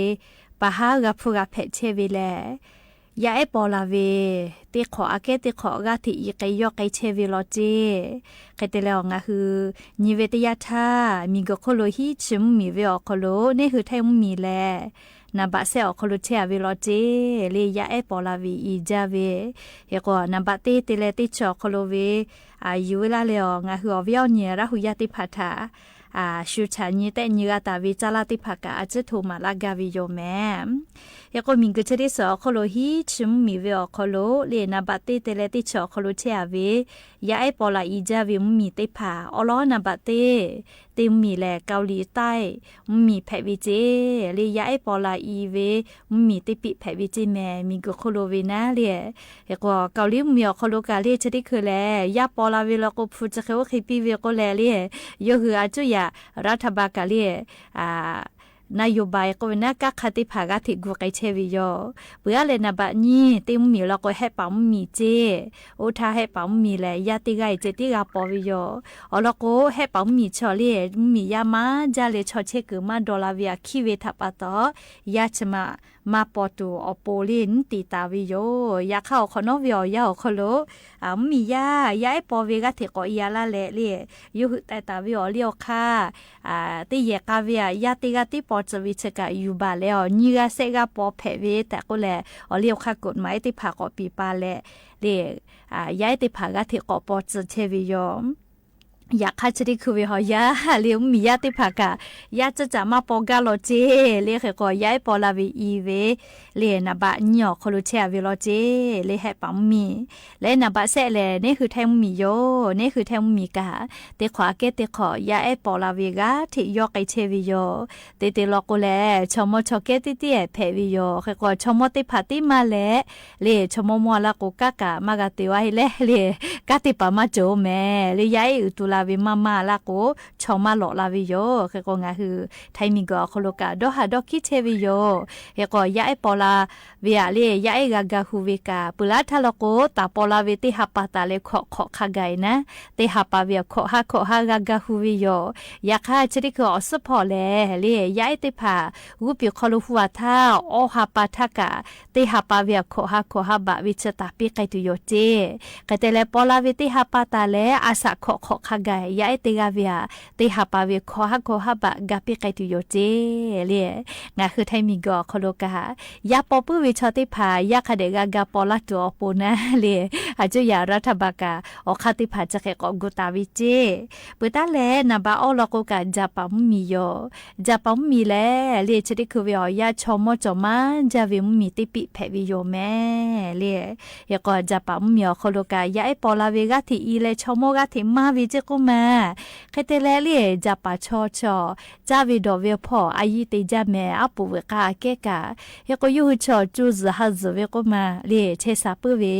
pa haˉ g'a hpuˇ g'a hpehꞈ chehˇ ve lehˬ, yaˇ ehˉ paw la ve teˇ hk'awꞈ aꞈ kehˉ teˇ hk'awꞈ g'aˇ hteꞈ i k'ai yawˇ k'ai chehˇ ve law ceˇ. Hk'e te leh awˬ ngaˬ hui nyi ve teˇ yanˇ htaˇ, miˬguiˬ hk'oˆ lo hiˉ chi mvuhˇmiˬ ve awˬ hk'aw lo neˇ hui Htaiˇ mvuhˇmiˬ lehˬ, naˍ baꞈ sehˆ awˬ hk'aw lo chehˇ a ve law ceˇ le yaˇ ehˉ paw la ve i jaˇ ve. Hk'e k'o naˍ baꞈ teˇ te leh teˇ chi awˬ hk'aw lo ve yuˬ ve laˇ leh awˬ ngaˬ hui awˬ viˉ awˬ nyi Laˇ hu yaˇ teˇ hpaˍ htaꞈ shu chaꞈ nyi tehˆ nyi g'a taˍ ve caˇ laˇ teˇ hpaˍ kaꞈ a ciˉ hto maˍ laˇ gaˇ ve yoˬ mehˍ. Hk'e k'o miˬguiˬ chi teˇ suhˍ awˬ hk'oˆ lo hiˉ chi mvuhˇmiˬ ve awˬ hk'aw lo le naˍ baꞈ teˇ te leh teˇ chi awˬ hk'aw lo chehˇ a ve yaˇ ehˉ paw la i jaˇ ve mvuhˇmiˬ teˇ hpaˍ awˬ lawn naˍ baꞈ teˇ te mvuhˇmiˬ lehˬ เกาหลีใต้ mvuhˇmiˬ hpehꞈ ve ceˇ. Le yaˇ ehˉ paw la i ve mvuhˇmiˬ teˇ piˆ hpehꞈ ve ceˇ mehˍ. Miˬguiˬ hk'oˆ lo ve naˉ le, hk'e k'o เกาหลี mvuhˇmiˬ awˬ hk'aw lo kaꞈ le chi teˇ hkui lehˬ yaˇ paw la ve law k'o hpu chi hk'e oˇ hk'e piˇ ve k'oˆ leh le, yawˇ hui a cuˇ yaꞈ รัฐบาล kaꞈ le นโยบาย k'oˆ ve naˉ kanˉ hk'aˇ teˇ hpaˍ g'aˇ hteꞈ gu k'ai chehˇ ve yoˬ. Peuˬ aˉ leh naˍ baꞈ nyiˇ teˇ mvuhˇmiˬ law k'o Hehˆ paˍ mvuhˇmiˬ ceˇ. Oˇ htaˇ Hehˆ paˍ mvuhˇmiˬ lehˬ yaˇ teˇ g'aˇ e ceh tiˉ g'a paw ve yoˬ. Awˬ lawn k'o Hehˆ paˍ mvuhˇmiˬ chaw le mvuhˇmiˬ yaˇ maˇ jaˇ leh chaw chehˇ kuiˬ maˇ daw la ve aꞈ hkiˇ ve htaꞈ pa taw, yaˇ chi ma maˇ paw tuˬ awˬ pon le nyiˉ tiˍ taˍ ve yoˬ. Yaꞈ hk'aˇ awˬ hk'awꞈ nawˉ ve awˬ yanˇ awˬ hk'aw lo mvuhˇmiˬ yaˇ yaˇ ehˉ paw ve g'aˇ hteꞈ k'awꞈ i a laˇ leh le, yawˇ hui taiˍ taˍ ve awˬ liˇ awˬ hk'aˇ teˇ yehˬ k'a ve aꞈ yaˇ teˇ g'aˇ tiˉ paw tcuh ve chi kaꞈ yuˬ baˬ leh awˬ nyiˇ g'aˇ sehˆ g'aˇ paw hpehꞈ ve tehꞈ k'oˆ leh, awˬ liˇ awˬ hk'aˇ กฎหมาย teˇ hpaˍ k'awꞈ piˍ pa leh le, yaˇ ehˉ teˇ hpaˍ g'aˇ hteꞈ k'awꞈ paw tcuh chehˇ ve yoˬ. Yaꞈ hk'aˇ chi teˇ hkui ve awˬ yanˇ le mvuhˇmiˬ yaˇ teˇ hpaˍ kaꞈ yaˇ tcuhˇ caꞈ maˇ paw gaˇ law ceˇ le. Hk'e k'o yaˇ ehˉ paw la ve i ve le naˍ baꞈ nyiˇ awˬ hk'aw lo chehˇ a ve law ceˇ le Hehˆ paˍ mvuhˇmiˬ. Leh naˍ baꞈ sehˆ lehˬ neˇ hui Htaiˇ mvuhˇmiˬ yoˬ. Neˇ hui Htaiˇ mvuhˇmiˬ kaꞈ teˇ hk'awꞈ aꞈ kehˉ teˇ hk'awꞈ yaˇ ehˉ paw la ve g'aˇ hteꞈ yawˇ k'ai chehˇ ve yoˬ. Te te law k'o lehˬ chaw mawˇ chaw kehˉ teˇ teˇ hpehꞈ ve yoˬ. Hk'e k'o chaw mawˇ teˇ hpaˍ teˇ maˇ leh le chaw mawˇ mawˇ a laˇ k'o kanˉ kaꞈ maˇ g'a te a e leh le, kanˉ teˇ hpaˍ maˇ cawˬ mehˍ le. Yaˇ ehˉ uiˍ tu la ve maˇ maˇ a laˇ k'o chaw maˇ lawꞈ la ve yoˬ. Hk'e k'o ngaˬ hui Htaiˇ miˬguiˬ awˬ hk'aw lo kaꞈ dawˇ haꞈ dawˇ hkiˉ chehˇ ve yoˬ. Hk'e k'o yaˇ ehˉ paw la ve aꞈ le yaˇ ehˉ g'a ga hu ve kaꞈ peuˬ laˇ htaˇ law k'o taˍ paw la ve teˇ ha pa taˍ leh hkawꞈ hk'awꞈ hk'a gaˬ e naˉ, teˇ ha pa ve aꞈ hkawꞈ haˉ hkawꞈ haˉ g'a ga hu ve yoˬ. Yaꞈ hk'aˇ chi teˇ hkui awˬ suhˉ hpawˇ lehˬ le yaˇ ehˉ teˇ hpaˍ g'uˇ piˍ hk'aw lo hu a htaˇ awˇ ha pa htaˇ kaꞈ teˇ ha pa ve aꞈ hkawꞈ haˉ hkawꞈ haˉ baꞈ ve chi taˍ piˇ k'ai tuˬ yoˬ ceˇ. Hk'e te leh paw la ve teˇ ha pa taˍ leh a shaꞈ hkawꞈ hk'awꞈ hk'a gaˬ yaˇ ehˉ teˇ g'aˇ ve aꞈ teˇ ha pa ve hkawꞈ haˉ hkawꞈ haˉ baꞈ ga piˇ k'ai tuˬ yoˬ ceˇ le. Ngaˬ hui Htaiˇ miˬguiˬ awˬ hk'aw lo kaꞈ yaˇ paw puiˉ ve chaw teˇ hpaˍ yaˇ hk'a dehꞈ g'a ga paw laˇ tuˬ awˬ pon naˉ le, a cuˇ yaꞈ รัฐบาล kaꞈ awˬ hk'aˇ teˇ hpaˍ chi hk'e k'awꞈ gu taˍ ve ceˇ. Peuˬ taˉ leh naˍ baꞈ awˇ law k'o kaꞈ Jaˍpaˍ mvuhˇmiˬ yoˬ. Jaˍpaˍ mvuhˇmiˬ lehˬ le chi teˇ hkui ve awˬ yanˇ chaw mawˇ cawˬ maˇ jaˇ ve mvuhˇmiˬ teˇ piˆ hpehꞈ ve yoˬ mehˍ le. Hk'e k'o Jaˍpaˍ mvuhˇmiˬ awˬ hk'aw lo kaꞈ yaˇ ehˉ paw la ve g'aˇ hteꞈ i leh chaw mawˇ g'aˇ hteꞈ maˇ ve ceˇ k'oˆ ma. Hk'e te leh le Jaˍpaˍ chaw chaw caˇ ve dawˬ ve awˬ hpawˇ a yiˇ te jaˇ mehˍ aˉ poꞈ veuꞈ k'aˇ aꞈ kehˉ kaꞈ, hk'e k'o yawˇ hui chaw co zuhˬ ha zuhˬ ve k'oˆ ma le chehˇ sha puiˉ ve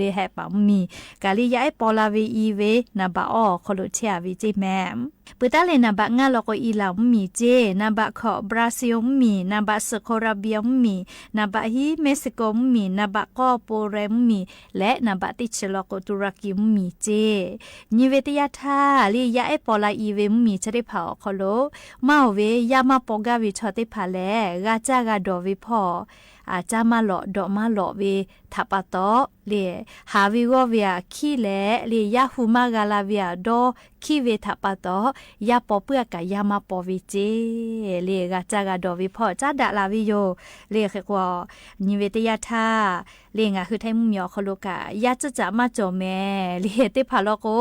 le Hehˆ paˍ mvuhˇmiˬ kaꞈ le yaˇ ehˉ paw la ve i ve naˍ baꞈ awˇ awˬ hk'aw lo chehˇ a ve ceˇ mehˍ. Peuˬ taˉ leh naˍ baꞈ ngaˇ law k'o Iˉlaˍ mvuhˇmiˬ ceˇ, naˍ baꞈ hkawꞈ Brazil mvuhˇmiˬ, naˍ baꞈ suhˍ Colombia mvuhˇmiˬ, naˍ baꞈ hiˉ Mexico mvuhˇmiˬ, naˍ baꞈ k'awˇ Poland mvuhˇmiˬ leh naˍ baꞈ teˇ chi law k'o Turkey mvuhˇmiˬ ceˇ. Nyi ve teˇ yanˇ htaˇ le yaˇ ehˉ paw la i ve mvuhˇmiˬ chi teˇ hpaˍ awˬ hk'aw lo maˇ oˬ ve yaˇ maˇ paw gaˇ ve chaw teˇ hpaˍ lehˬ g'a caˇ g'a dawˬ ve hpawˇ caˇ maˇ lawꞈ dawꞈ maˇ lawꞈ ve htaꞈ pa taw le, haˍ ve g'awˇ ve aꞈ hkiˉ leh le yaˇ hu maˇ g'a la ve aꞈ dawˇ hkiˉ ve htaꞈ pa taw, yaˇ paw puiˉ aꞈ kaꞈ yaˇ maˇ paw ve ceˇ le g'a caˇ g'a dawˬ ve hpawˇ caˉ daꞈ la ve yoˬ. Le hk'e k'o nyi ve teˇ yanˇ htaˇ le ngaˬ hui Htaiˇ mvuhˇmiˬ awˬ hk'aw lo kaꞈ yaˇ tcuhˇ caꞈ maˇ cawˬ mehˍ le teˇ hpaˍ law k'o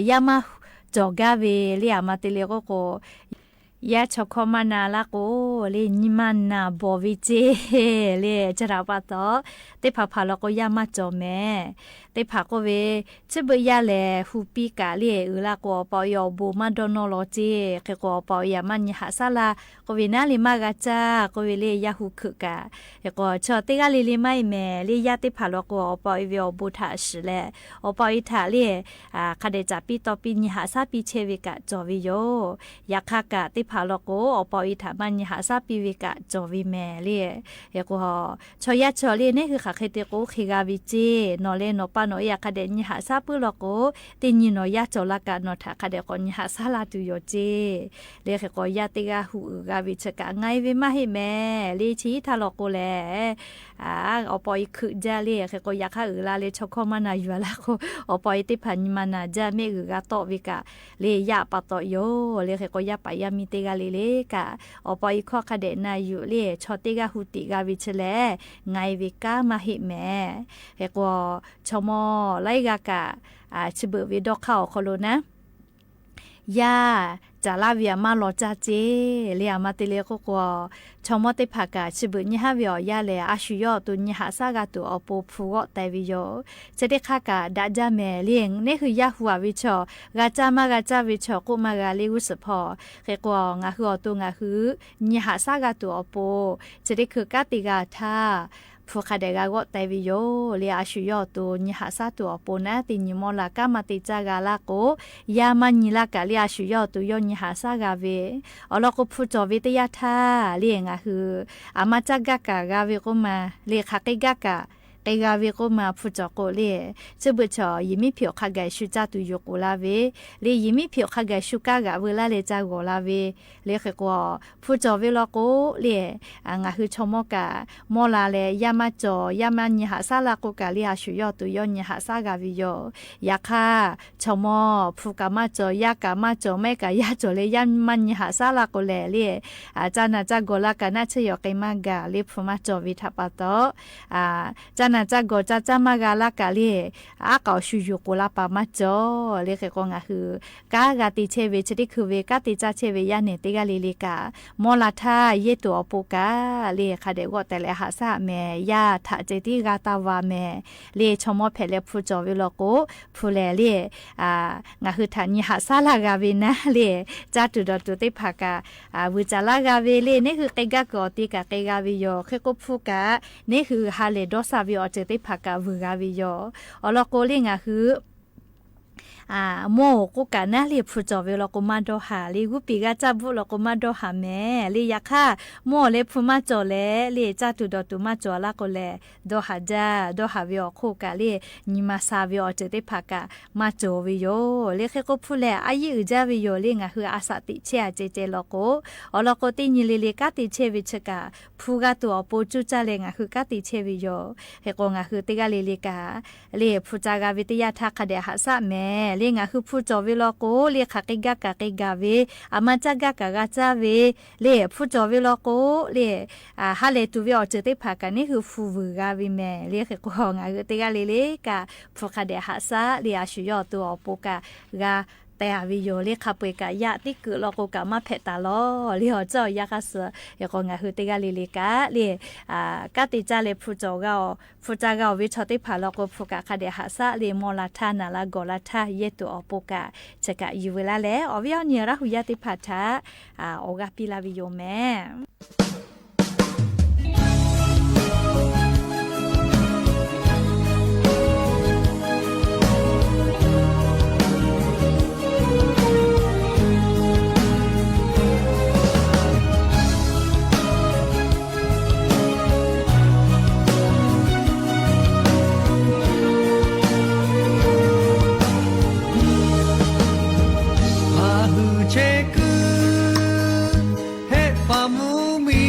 yaˇ maˇ cawˬ gaˇ ve le aˬ ma te le k'oˆ k'o yaˇ chaw hkawˇ maˇ na laˇ k'o le nyi ma naˬ bawˬ ve ceˇ le chi htaꞈ pa taw, teˇ hpaˍ hpaˍ law k'o yaˇ maˇ cawˬ mehˍ. Teˇ hpaˍ k'oˆ ve, chi beuꞈ yaˇ lehˬ hu piˇ kaꞈ le uiˍ la k'o awˬ pa awˬ e awˬ bon maˇ dawˇ nawˇ law ceˇ. Hk'e k'o awˬ pa awˬ e aˬ maˇ nyi haꞈ shaˉ laˇ k'oˆ ve naˉ le maˇ g'a caˇ k'oˆ ve le yaˇ hu hkeuꞈ kaꞈ. Hk'e k'o chaw teˇ g'aˇ le le maˇ heˆ mehˍ le yaˇ teˇ hpaˍ law k'o awˬ pa awˬ e ve awˬ bon htaꞈ shiˍ leh awˬ pa awˬ e htaꞈ le hk'a dehꞈ caˍ piˇ taw piˇ nyi haꞈ shaˉ piˇ chehˇ ve kaꞈ cawˬ ve yoˬ. Yaꞈ hk'aˇ kaꞈ teˇ hpaˍ law k'o, awˬ pa awˬ e htaꞈ maˇ nyi haꞈ shaˉ piˇ ve kaꞈ cawˬ ve mehˍ le. Hk'e k'o, chaw yaˇ chaw le neˇ hui hk'aˬ hk'e te k'o hk'e g'a ve ceˇ. Nawˬ leh nawˬ pa nawˬ e htaꞈ hk'a dehꞈ nyi haꞈ shaˉ puiˉ law k'o, teˇ nyi nawˬ yaˇ cawˬ la kaꞈ nawˬ htaꞈ hk'a dehꞈ k'awꞈ nyi haꞈ shaˉ la tuˬ yoˬ ceˇ. Le hk'e k'o, yaˇ teˇ g'aˇ hu uiˍ g'a ve chi kaꞈ ngaˬ e ve maˇ heˆ mehˍ le. Chi htaˇ law k'o lehˬ, awˬ pa awˬ e hkeuꞈ jaˇ le. Hk'e k'o, yaꞈ hk'aˇ uiˍ la le chaw hkawˇ maˇ na yuˬ a laˇ k'o, awˬ pa awˬ e teˇ hpaˍ nyi ma naˬ jaˇ mehˆ g'uiˬ g'a tawˆ ve kaꞈ le yaˇ pa taw yoˬ. Le hk'e k'o, yaˇ paˍ yaˇ miˇ teˇ g'aˇ le le kaꞈ, awˬ pa awˬ e hkawˇ hk'a dehꞈ na yuˬ le chaw teˇ g'aˇ hu tiꞈ g'a ve chi lehˬ, ngaˬ e ve kanˉ maˇ heˆ mehˍ. Hk'e k'o, chaw mawˇ laiˉ g'aˇ kaꞈ, chi beuꞈ ve dawˇ hk'aˇ awˬ hk'aw lo naˉ, yaˇ caˍ laˇ ve aˬ maˇ law caˇ ceˇ le. Aˬ ma te le k'oˆ k'o, chaw mawˇ teˇ hpaˍ kaꞈ chi beuꞈ nyi haˉ ve awˬ yaˇ lehˬ, a shu yawˇ awˬ to nyi haꞈ shaˉ g'a tuˬ awˬ pon hpu g'awˆ teh ve yoˬ. Chi teˇ hk'aˇ kaꞈ daꞈ jaˇ mehˍ le. Neˇ hui yaˇ hu a ve chaw, g'a caˇ maˇ g'a caˇ ve chaw k'oˆ maˇ g'a le g'uˇ suhˍ hpawˇ. Hk'e k'o, ngaˬ hui awˬ to ngaˬ hui nyi haꞈ shaˉ g'a tuˬ awˬ pon, chi teˇ hkui kanˉ te g'a htaˇ, hpu hk'a dehꞈ g'a g'awˆ teh ve yoˬ le. A shu yawˇ awˬ to nyi haꞈ shaˉ tuˬ awˬ pon naˉ, teˇ nyi mawˇ la kanˉ maˇ te caˇ g'a laˇ k'o, yaˇ maˇ nyi laˇ kaꞈ le a shu yawˇ awˬ to yawˇ nyi haꞈ shaˉ g'a ve awˬ lawn k'o, hpu cawˬ ve teˇ yanˇ htaˇ le ngaˬ hui aˬ maˇ caˇ gaˇ kaꞈ g'a ve k'oˆ ma le, hk'aˬ hk'e gaˇ kaꞈ hk'e g'a ve k'oˆ ma, hpu cawˬ k'o le, chi beuꞈ chaw yehˬ miˉ hpeꞈ awˬ hk'a gaˬ shu caˇ tuˬ yoˬ k'oˆ laˇ ve le, yehˬ miˉ hpeꞈ awˬ hk'a gaˬ shu kaˇ g'aꞈ veu laˇ leh caˇ g'awˬ la ve le. Hk'e k'o, hpu cawˬ ve law k'o le, ngaˬ hui chaw mawˇ kaꞈ mawˇ la leh yaˇ maˇ cawˬ, yaˇ maˇ nyi haꞈ shaˉ laˇ k'o kaꞈ le, a shu yawˇ awˬ to yawˇ nyi haꞈ shaˉ g'a ve yoˬ. Yaꞈ hk'aˇ, chaw mawˇ hpu kaꞈ maˇ cawˬ, yaˇ kaꞈ maˇ cawˬ, mehˆ kaꞈ yaˇ cawˬ leh yaˇ maˇ nyi haꞈ shaˉ laˇ k'o lehˬ le, caˇ naˬ caˇ gawˬ la kaꞈ naˆ tsuhˇ yaw k'ai maˇ gaˬ le, hpu maˇ cawˬ ve htaꞈ pa taw, caˇ naˬ caˇ gawˬ caˇ caˇ maˇ g'a laˇ kaꞈ le, aˉ k'aoˍ shu yuˬ k'oˍ la paˍ maˇ cawˬ le. Hk'e k'o, ngaˬ hui kanˉ g'a te chehˇ ve chi teˇ hkui ve kanˉ te caˇ chehˇ ve yaˇ nehˬ teˇ g'aˇ le le kaꞈ, mawˇ la htaˇ yehˇ tuˬ awˬ pon kaꞈ le hk'a dehꞈ g'awˆ teh leh haꞈ shaˉ mehˍ. Yaˇ htaꞈ ceh tiˉ g'a taˇ va mehˍ le. Chaw mawˇ hpehꞈ leh hpu cawˬ ve law k'o, hpu lehˬ le ngaˬ hui htaꞈ nyi haꞈ shaˉ laˇ g'a ve naˉ le, caˇ tuˬ dawˬ tuˬ teˇ hpaˍ kaꞈ vuiˬ caˍ laˇ g'a ve le. Neˇ hui k'ai gaˇ kuiˬ awˬ te kaꞈ k'ai g'a ve yoˬ. Hk'e k'o, hpu kaꞈ neˇ hui ha lehˬ dawˇ sha ve awˬ ceuˬ teˇ hpaˍ kaꞈ vuiˬ g'a ve yoˬ. Awˬ lawn k'o le, ngaˬ hui mawˇ oˬ k'oˆ kaꞈ naˉ le, hpu cawˬ ve law k'o maˇ dawˇ haˍ le, g'uˇ piˍ g'a caˇ bvuhˆ law k'o maˇ dawˇ haˍ mehˍ le. Yaꞈ hk'aˇ, mawˇ leh hpu maˇ cawˬ leh le, caˇ tuˬ dawˬ tuˬ maˇ cawˬ laˇ k'o lehˬ, dawˇ haˍ jaˇ. Dawˇ haˍ ve awˬ hk'oˆ kaꞈ le, nyi ma sha ve awˬ ceuˬ teˇ hpaˍ kaꞈ maˇ cawˬ ve yoˬ le. Hk'e k'o, hpu lehˬ a yiˉ uiˍ jaˇ ve yoˬ le. Ngaˬ hui a shaꞈ teꞈ chehˇ a ceh ceh law k'o, awˬ lawn k'o, teˇ nyi le le kanˉ te chehˇ ve chi kaꞈ hpu g'a tuˬ awˬ pon cuˇ caˇ leh ngaˬ hui kanˉ te chehˇ ve yoˬ. Hk'e k'o, ngaˬ hui teˇ g'aˇ le le kaꞈ le hpu ca g'a ve teˇ yanˇ htaˇ hk'a dehꞈ haꞈ shaˉ mehˍ le. Ngaˬ hui hpu cawˬ ve law k'o le, hk'aˬ hk'e gaˇ kaꞈ hk'e gaˬ ve, aˬ ma caˇ gaˇ kaꞈ g'a caˇ ve le, hpu cawˬ ve law k'o le, ha lehˬ tuˬ ve awˬ ceuˬ teˇ hpaˍ kaꞈ neˇ hui hpu vuiˬ g'a ve mehˍ le. Hk'e k'o, ngaˬ hui teˇ g'aˇ le le kaꞈ hpu hk'a dehꞈ haꞈ shaˉ le, a shu yawˇ awˬ to awˬ pon kaꞈ g'a teh a ve yoˬ le. Hk'a peu-eˬ kaꞈ yaˇ teˇ keuꞈ law k'o kaꞈ maˇ hpehꞈ taˍ lawˬ le, awˬ ceuˬ awˬ yanˇ hk'aˇ suh. Hk'e k'o, ngaˬ hui teˇ g'aˇ le le kaꞈ le kanˉ te caˇ leh hpu cawˬ g'a, hpu ca g'a oˬ ve chaw teˇ hpaˍ law k'o, hpu kaꞈ hk'a dehꞈ haꞈ shaˉ le, mawˇ la htaˇ naˬ la gawˬ la htaˇ yehˇ tuˬ awˬ pon kaꞈ chi kaꞈ yuˬ veu laˇ leh, awˬ viˉ awˬ nyi Laˇ hu yaˇ teˇ hpaˍ htaꞈ awˬ g'aˇ piˇ laˇ ve yoˬ mehˍ. Aˬ hui chehˇ kuiˬ, hehˆ paˍ mvuhˇ miˬ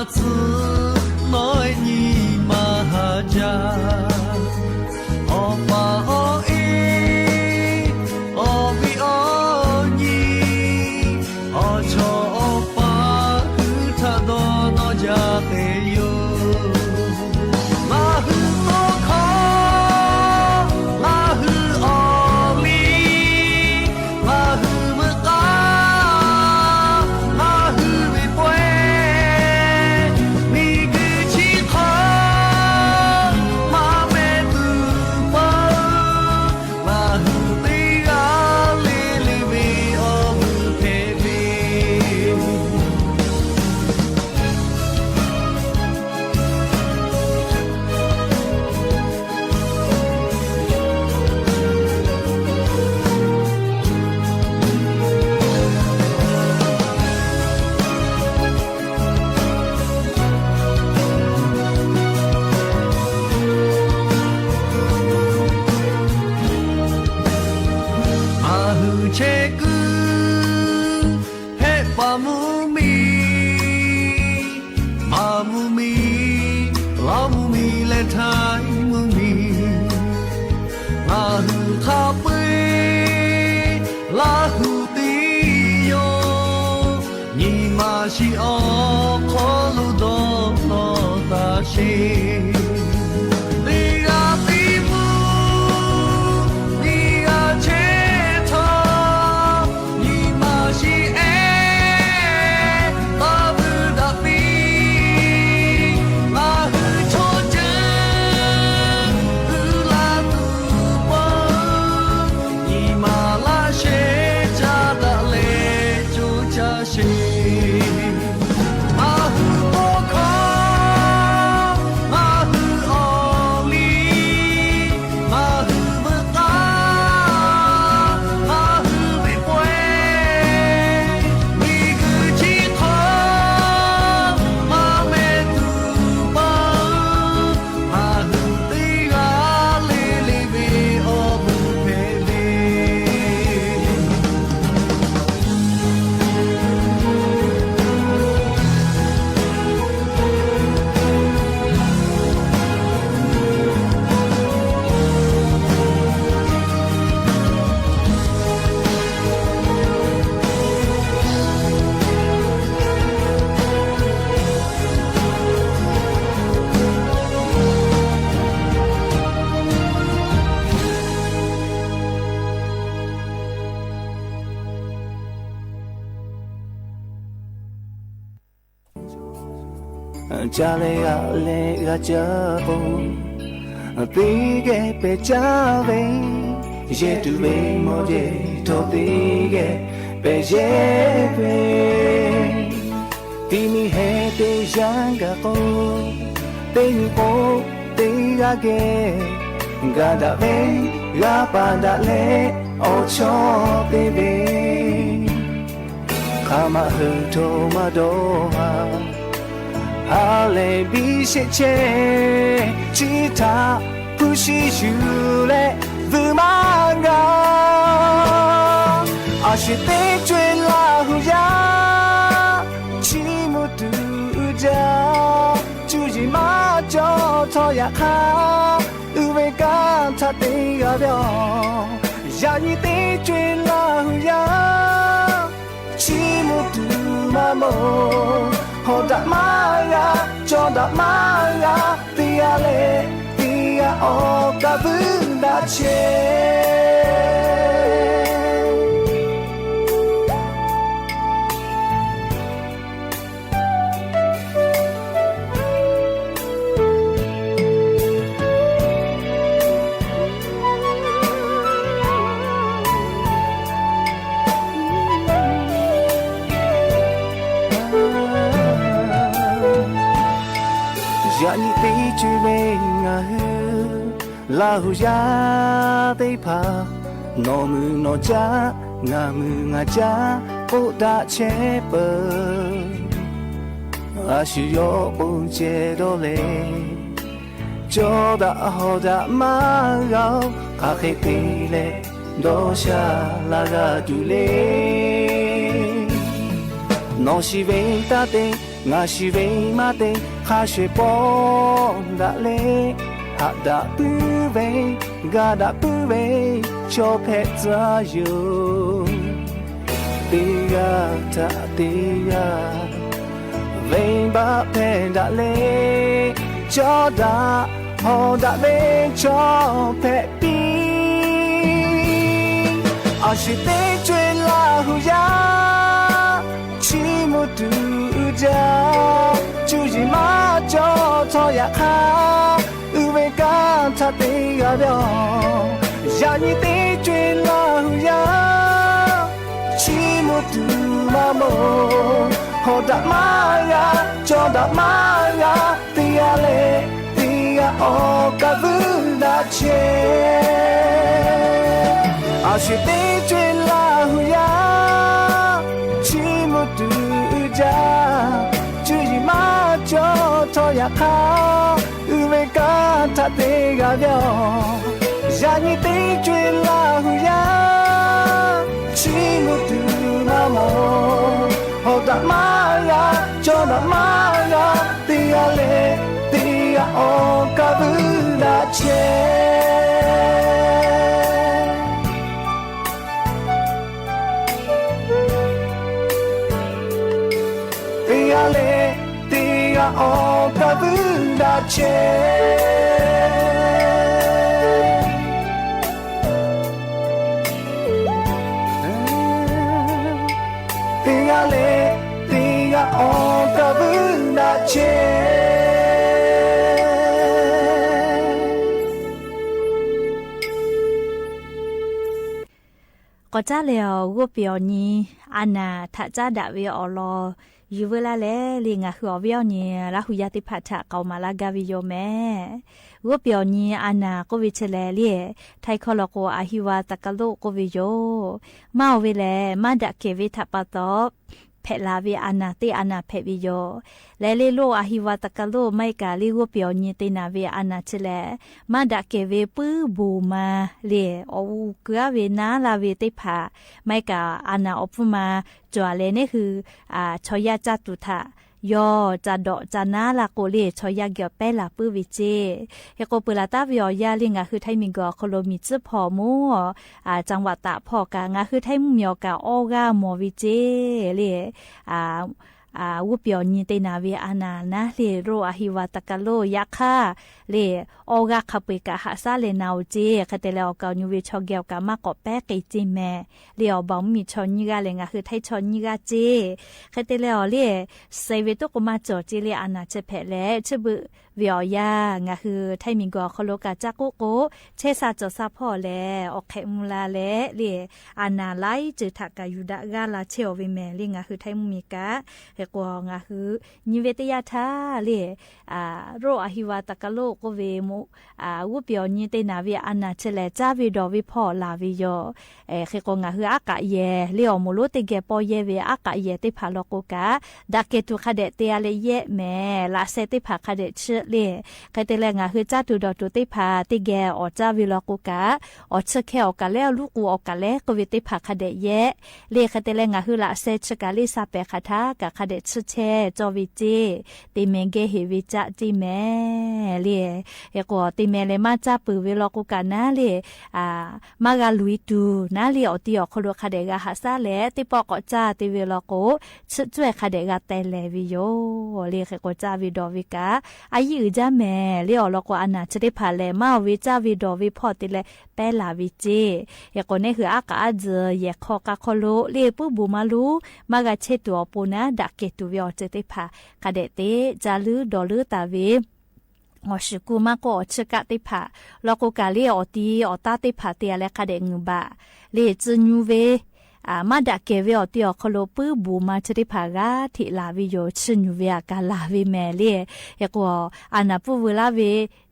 Tcuh nawˉ nyi ma ha jaˇ, awˬ pa awˬ e, awˬ viˉ awˬ nyi, awˬ chawˇ awˬ pa hui htaꞈ dawˇ nawˇ jaˇ te yoˬ. Ngaˬ hui tawˇ hkawˇ, ngaˬ hui awˬ liˇ, ngaˬ hui veuꞈ k'aˇ, ngaˬ hui ve pawehˇ, miˬguiˬ chi hk'aw maˇ meh tuˬ pawehˇ, ngaˬ hui teˇ g'aˇ le le ve awˬ vuiˬ hpehꞈ ve Ngaˬ hui chehˇ kuiˬ hpehꞈ paˍ mvuhˇ miˬ, maˍ mvuhˇ miˬ, laˇ mvuhˇ miˬ leh htaiˍ mvuhˇ miˬ, ngaˬ hui hk'a peu-eˬ Laˇ huˍ teˇ yawˇ nyi ma shiˍ awˬ hk'aw lo dawˇ nawˇ taˍ sheˍ. Teˇ g'aˇ teˇ mvuhˇ, teˇ g'aˇ chehˇ htaˇ, nyi ma shiˍ ehˉ taˇ vuiˬ daꞈ piˇ. Ngaˬ hui chaw ceuˬ uiˍ la tuˬ pawˆ, nyi ma laˇ shehˍ caˇ daꞈ leh coˇ caˇ sheˍ. Ngaˬ hui tawˇ hkawˇ, ngaˬ hui awˬ liˇ, ngaˬ hui veuꞈ k'aˇ, ngaˬ hui ve pawehˇ, miˬguiˬ chi hk'aw maˇ meh tuˬ pawˆ, ngaˬ hui teˇ g'aˇ le le ve awˬ vuiˬ hpehꞈ ve Ca leh g'aꞈ leh g'a caˇ k'o, teˇ geh pehˬ caˇ ve, yehˇ tuˬ ve mawˬ yehˬ htawˇ teˇ geh pehˬ yehˇ ve, ti mi heh teˇ yanˇ gaˬ k'o, teˇ nyi k'o teˇ g'aˇ geh gaˬ daꞈ ve, g'a paˍ daꞈ leh awˬ chawˇ te ve, hk'aˬ ma hui hto maˇ dawˇ haˍ. Ha lehˬ biˇ sheˆ chehˇ, chi htaꞈ hpu shi yuˬ leh vuiˬ maˇ g'a. A shu teˇ co-e Laˇ huˍ yaˇ, chiˇ mvuh tuˬ uiˍ jaˇ. Cuˇ yiˍ maˇ cawˬ htawˇ yaꞈ hk'aˇ, uiˍ ve kanˉ htaꞈ te g'a ve yoˬ. Yaꞈ nyi teˇ co-e Laˇ huˍ yaˇ, chiˇ mvuh tuˬ maˇ mawˬ. Hawˍ daꞈ maˇ g'a, cawˬ daꞈ maˇ g'a, teˇ g'aˇ leh teˇ g'aˇ awˬ kaꞈ vuiˬ daꞈ chehˇ. Yaꞈ nyi teˇ co-e ve ngaˬ hui Laˇ huˍ yaˇ teˇ hpaˍ, nawˬ mui nawˬ caˉ, ngaˬ mui ngaˬ caˉ k'oˆ daꞈ chehˇ peuˬ. A shu yawˇ k'oˆ ceh dawˇ leh, cawˬ daꞈ hawˍ daꞈ maˇ g'a-oˬ. Hk'aˬ hk'e te leh dawˇ sha la g'a tuˬ le. Nawˬ shiˍ ve taˇ te Ngaˬ shiˍ ve maˇ te hk'a shehˍ pawˆ daꞈ leh, haꞈ daꞈ puiˉ ve, ga daꞈ puiˉ ve, chaw hpehꞈ tcuh yoˬ. Teˇ g'aˇ htaꞈ teˇ g'aˇ venˇbaˆ hpehˇ daꞈ leh, cawˇ daꞈ hawˍ daꞈ ve chaw hpehꞈ piˇ. A shu teˇ co-e Laˇ hu yaˇ, chiˇ mvuh tuˬ uiˍ jaˇ, cuˇ yiˍ maˇ cawˬ htawˇ yaꞈ hk'aˇ, uiˍ ve kanˉ htaꞈ te g'a ve yoˬ. Yaꞈ nyi teˇ co-e Laˇ hu yaˇ, chiˇ mvuh tuˬ maˇ mawˬ, hawˍ daꞈ maˇ g'a, cawˇ daꞈ maˇ g'a, teˇ g'aˇ leh teˇ g'aˇ awˬ kaˍ vuiˬ daꞈ chehˇ. A shu teˇ co-e Laˇ hu yaˇ, chiˇ mvuh tuˬ uiˍ jaˇ, cuˇ yiˍ maˇ cawˬ htawˇ yaꞈ hk'aˇ, uiˍ ve kanˉ htaꞈ te g'a ve yoˬ. Yaꞈ nyi teˇ co-e Laˇ hu yaˇ, chiˇ mvuh tuˬ maˇ mawˬ, hawˍ daꞈ maˇ g'a, cawˇ daꞈ maˇ g'a, teˇ g'aˇ leh teˇ g'aˇ awˬ kaˍ vuiˬ daꞈ chehˇ. Teˇ g'aˇ leh teˇ g'aˇ awˬ kaˍ vuiˬ daꞈ chehˇ. Teˇ g'aˇ leh teˇ g'aˇ awˬ kaˍ vuiˬ daꞈ chehˇ. K'awꞈ caˉ leh awˬ g'oˇ peˬ awˬ nyi a naˍ htaꞈ caˉ daꞈ ve awˬ lawn yuˬ veu laˇ leh le, ngaˬ hui awˬ viˉ awˬ nyi Laˇ hu yaˇ teˇ hpaˍ htaꞈ k'aoˍ maˍ laˇ gaˇ ve yoˬ mehˍ. G'oˇ peˬ awˬ nyi a naˍ k'oˆ ve chi lehˬ le, Htaiˇ hkawˇ law k'o อหิวาตกโรค k'oˆ ve yoˬ. Maˇ oˬ ve lehˬ, maˇ daꞈ kehˬ ve htaꞈ pa taw hpehꞈ la ve a naˍ teˇ a naˍ hpehꞈ ve yoˬ. Leh le โรค อหิวาตกโรค maˇ heˆ kaꞈ le g'oˇ peˬ awˬ nyi te naˍ ve a naˍ chi lehˬ, maˇ daꞈ kehˬ ve puiˉ boˬ ma le, awˬ uˉ kuiˉ aˉ ve naˉ laˇ ve teˇ hpaˍ, maˇ heˆ kaꞈ a naˍ awˬ pfuhˇ ma cawˬ leh neˇ hui chaw yaˇ caˇ tuˬ htaꞈ yawˇ ca dawꞈ ca naˉ laˇ k'o le, chaw yaˇ geh awˬ pehˉ laˬ puiˉ ve ceˇ. Hk'e k'o peuˬ laˬ taˍ ve awˬ yanˇ le, ngaˬ hui Htaiˇ miˬguiˬ awˬ hk'aw lo miˬ tcuhˉ hpawˇ moˉ, จังหวัดตาก hpawˇ kaꞈ ngaˬ hui Htaiˇ mvuhˇmiˬ awˬ kaꞈ awˇ g'aˇ mawˬ ve ceˇ le. G'oˇ peˬ awˬ nyi te naˍ ve a naˍ naˉ le โรค อหิวาตกโรค yaꞈ hk'aˇ le, awˇ g'aˇ hk'a peu-eˬ kaꞈ haꞈ shaˉ leh na-oˬ ceˇ. Hk'e te leh awˬ kaˍ awˬ nyi ve chaw geh awˬ kaꞈ maˇ k'awꞈ pehˉ k'e ceˇ mehˍ le. Awˬ baˬ mvuhˇmiˬ chaw nyiˇ g'aˇ leh ngaˬ hui Htaiˇ chaw nyiˇ g'aˇ ceˇ. Hk'e te leh awˬ le, suh ve toˉ k'o maˇ cawˬ ceˇ le, a naˍ chi hpehꞈ leh chiˇ beuꞈ ve awˬ yanˇ ngaˬ hui Htaiˇ miˬguiˬ awˬ hk'aw lo kaꞈ caˇ k'oˆ k'o, chehˇ sha cawˬ sha hpawˇ lehˬ awˬ hk'ehꞈ mvuh la leh le, a naˍ laiˉ ceuˬ htaꞈ kaꞈ yuˬ daꞈ g'aˇ la chehˇ-oˬ ve mehˍ le ngaˬ hui Htaiˇ mvuhˇmiˬ kaꞈ. Hk'e k'o ngaˬ hui nyi ve teˇ yanˇ htaˇ le, โรค อหิวาตกโรค k'oˆ ve moꞈ, g'oˇ peˬ awˬ nyi te naˍ ve a naˍ chi lehˬ caˇ ve dawˬ ve hpawˇ laˬ ve yoˬ. Hk'e k'o ngaˬ hui aˉ k'aꞈ yehˬ le awˬ moˍ lonˉ teˇ geh paw yehˇ ve aˉ k'aꞈ yehˬ teˇ hpaˍ law k'o kaꞈ, daꞈ kehˬ tuˬ hk'a dehꞈ te-a leh yehˆ mehˍ, laꞈ sheh teˇ hpaˍ hk'a dehꞈ chiˆ le. Hk'e te leh ngaˬ hui caˇ tuˬ dawˬ tuˬ teˇ hpaˍ teˇ geh awˬ caˇ ve law k'o kaꞈ, awˬ chiˇ hkeh awˬ kaˍ lehˉ awˬ luˉ k'u awˬ kaˍ lehˉ k'oˆ ve teˇ hpaˍ hk'a dehꞈ yehˆ le. Hk'e te leh ngaˬ hui laꞈ sheh chi kaꞈ le sha pehˍ hk'aˬ htaˇ kaꞈ hk'a dehꞈ chiˇ chehˇ cawˇ ve ceˇ. Te mehˍ geh heˍ ve caˆ ceˇ mehˍ le. Hk'e k'o te mehˍ leh maˇ caˇ peuˬ ve law k'o kaꞈ naˉ le, maˇ g'a luˬ-e tuˬ naˉ le awˬ ti awˬ hk'aw lo hk'a dehꞈ g'a haꞈ shaˉ leh teˇ pawˆ k'awꞈ caˇ te ve law k'o, chiˇ cawehˇ hk'a dehꞈ g'a teh lehˬ ve yoˬ le. Hk'e k'o caˇ ve dawˬ ve kaꞈ a yiˉ uiˍ jaˇ mehˍ le awˬ lawn k'o, a naˍ chi teˇ hpaˍ lehˬ maˇ oˬ ve caˇ ve dawˬ ve hpawˇ te leh pehˉ laˬ ve ceˇ. Hk'e k'o neˇ hui aˉ k'aꞈ aˉ tzuhˬ yehˬ hk'aw k'a hk'aw lo le puiˉ boˬ ma lonˉ maˇ g'a chehˇ tuˬ awˬ pon naˉ, daꞈ kehˬ tuˬ ve awˬ ceuˬ teˇ hpaˍ hk'a dehꞈ te caˇ leuˉ dawˬ leuˉ taˍ ve awˬ shiˍ kuˇ maˇ k'oˆ awˬ chiˇ kaˆ teˇ hpaˍ law k'o kaꞈ le awˬ ti awˬ taˇ teˇ hpaˍ te-a leh hk'a dehꞈ ngeuˍ baˬ le tcuh nyu ve, maˇ daꞈ kehˬ ve awˬ ti awˬ hk'aw lo puiˉ boˬ ma chi teˇ hpaˍ g'aˇ hteꞈ laˬ ve yoˬ. Chiˇ nyu ve aꞈ kaꞈ laˬ ve mehˍ le. Hk'e k'o a naˍ pfuhˇ veu laˇ ve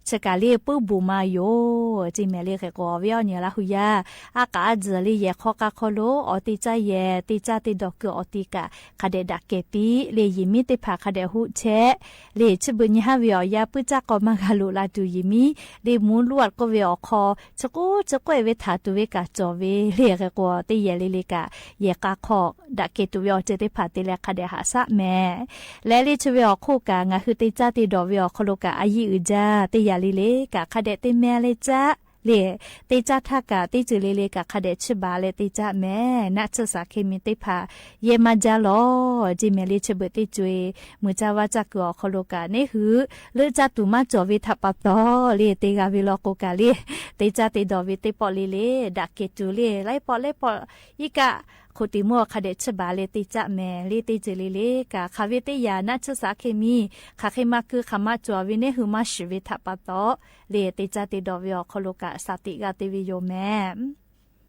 chi kaꞈ le puiˉ bon maˇ yoˬ. Ceˇ mehˍ le hk'e k'o, awˬ viˉ awˬ nyi Laˇ hu yaˇ, aˉ k'aꞈ aˉ tzuhˬ le yehˬ hk'aw k'a hk'aw lo awˬ te caˇ yehˬ te caˇ te dawˬ kuiˬ awˬ ti kaꞈ hk'a dehꞈ daꞈ kehˬ piˇ le, yehˬ miˉ teˇ hpaˍ hk'a dehꞈ hoˆ chehˇ le. Chi beuꞈ nyi haˉ ve awˬ yanˇ puiˉ caˇ k'aw maˇ g'a loꞈ la tuˬ yehˬ miˉ le, mvuhˇ luˉ a k'oˆ ve awˬ hk'aw chi k'oˆ chi k'oˆ e ve htaꞈ tuˬ ve kaꞈ cawˬ ve le hk'e k'o, teˇ yehˬ le le kaꞈ yehˬ k'a hk'aw daꞈ kehˬ tuˬ ve awˬ ceuˬ teˇ hpaˍ te leh hk'a dehꞈ haꞈ shaˆ mehˍ. Leh le chi ve awˬ hk'oˆ kaꞈ ngaˬ hui te caˇ te dawˬ ve awˬ hk'aw lo kaꞈ a yiˇ uiˍ jaˇ teˇ yanˇ le le kaꞈ hk'a dehꞈ te mehˍ leh caˇ le. Te caˇ htaˇ kaꞈ teˇ ceuˬ le le kaꞈ hk'a dehꞈ chiˇ baˬ leh te caˇ mehˍ. Naˆ tsuhˇ shaˍ hk'e mi teˇ hpaˍ yehˇ maˇ jaˇ lawˬ. Ceˇ mehˍ le chi beuꞈ teˇ co e muiˬ caˇ vaˇ caˇ kuiˬ awˬ hk'aw lo kaꞈ neˇ hui leuˆ caˇ tuˬ maˇ cawˬ ve htaꞈ pa taw le, te g'a ve law k'o kaꞈ le, te caˇ te dawˬ ve teˇ pawˆ le le daꞈ kehˬ tuˬ le, laiˉ pawˆ laiˉ pawˆ iˉ kaˆ hk'oꞈ teꞈ mawˇ hk'a dehꞈ chiˇ baˬ leh te caˇ mehˍ le. Teˇ ceuˬ le le kaꞈ hk'aˬ ve teˇ yanˇ naˆ tsuhˇ shaˍ hk'e mi hk'aˬ hk'e maˇ keu hk'aˬ maˇ cawˬ ve neˇ hui maˇ shiˍ ve htaꞈ pa taw le, te caˇ te dawˬ ve awˬ hk'aw lo kaꞈ shaˍ tiꞈ g'a te ve yoˬ mehˍ.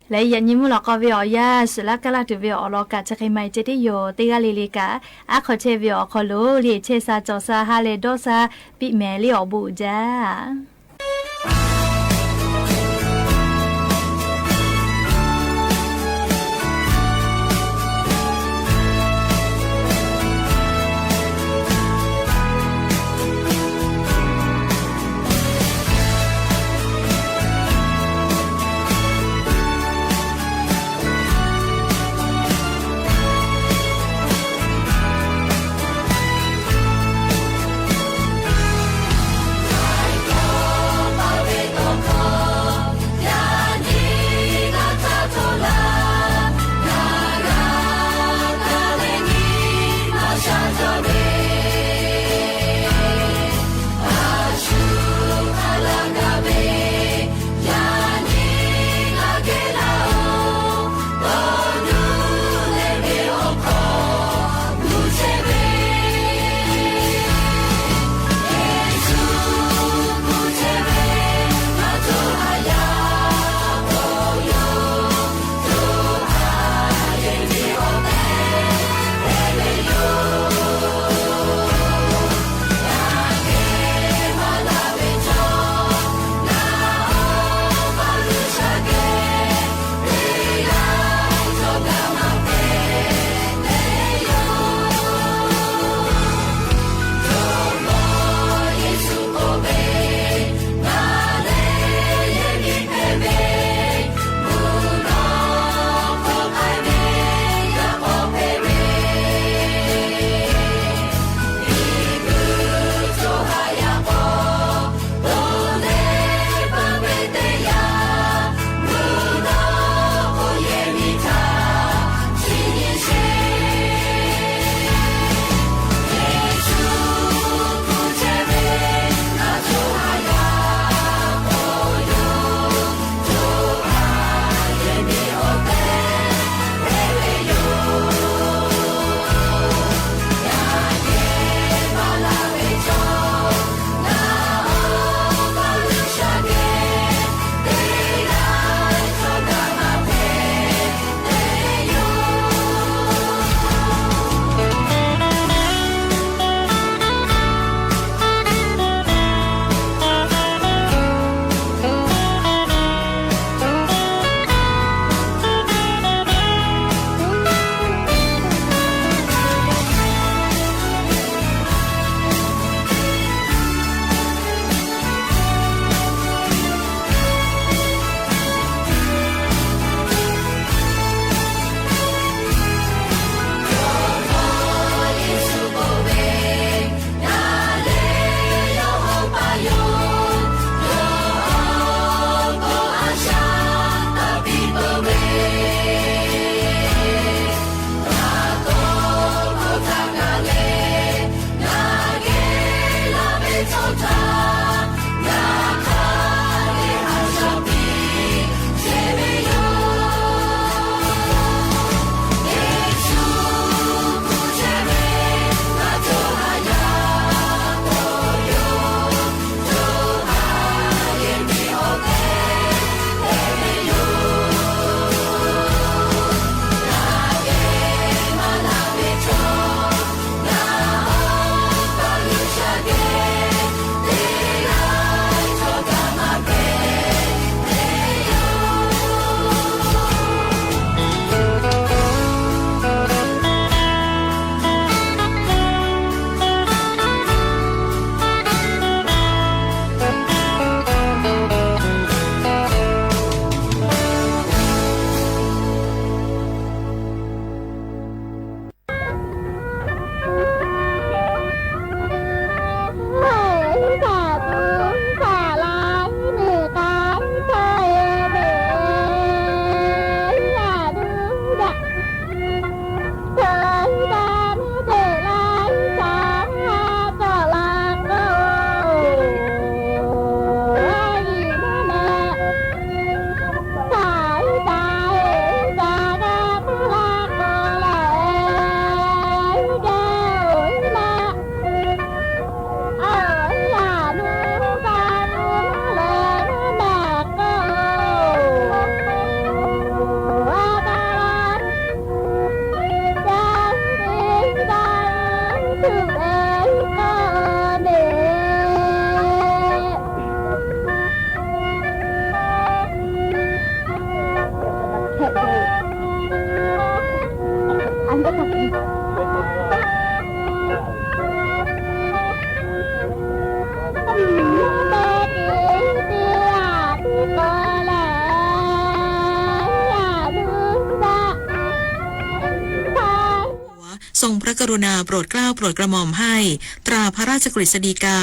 Leh yaꞈ nyi mvuhˇ lawꞈ k'aw ve awˬ yanˇ suhˍ laˇ kaˇ laˇ tuˬ ve awˬ lawn kaꞈ chi hk'e ma e ceh tiˉ yoˬ. Teˇ g'aˇ le le kaꞈ aˉ hk'aw chehˇ ve awˬ hk'aw lo le chehˇ sha cawˬ sha ha leh dawˇ sha piˇ mehˍ le awˬ bon uiˍ jaˇ. ทรงพระกรุณาโปรดเกล้าโปรดกระหม่อมให้ตราพระราชกฤษฎีกา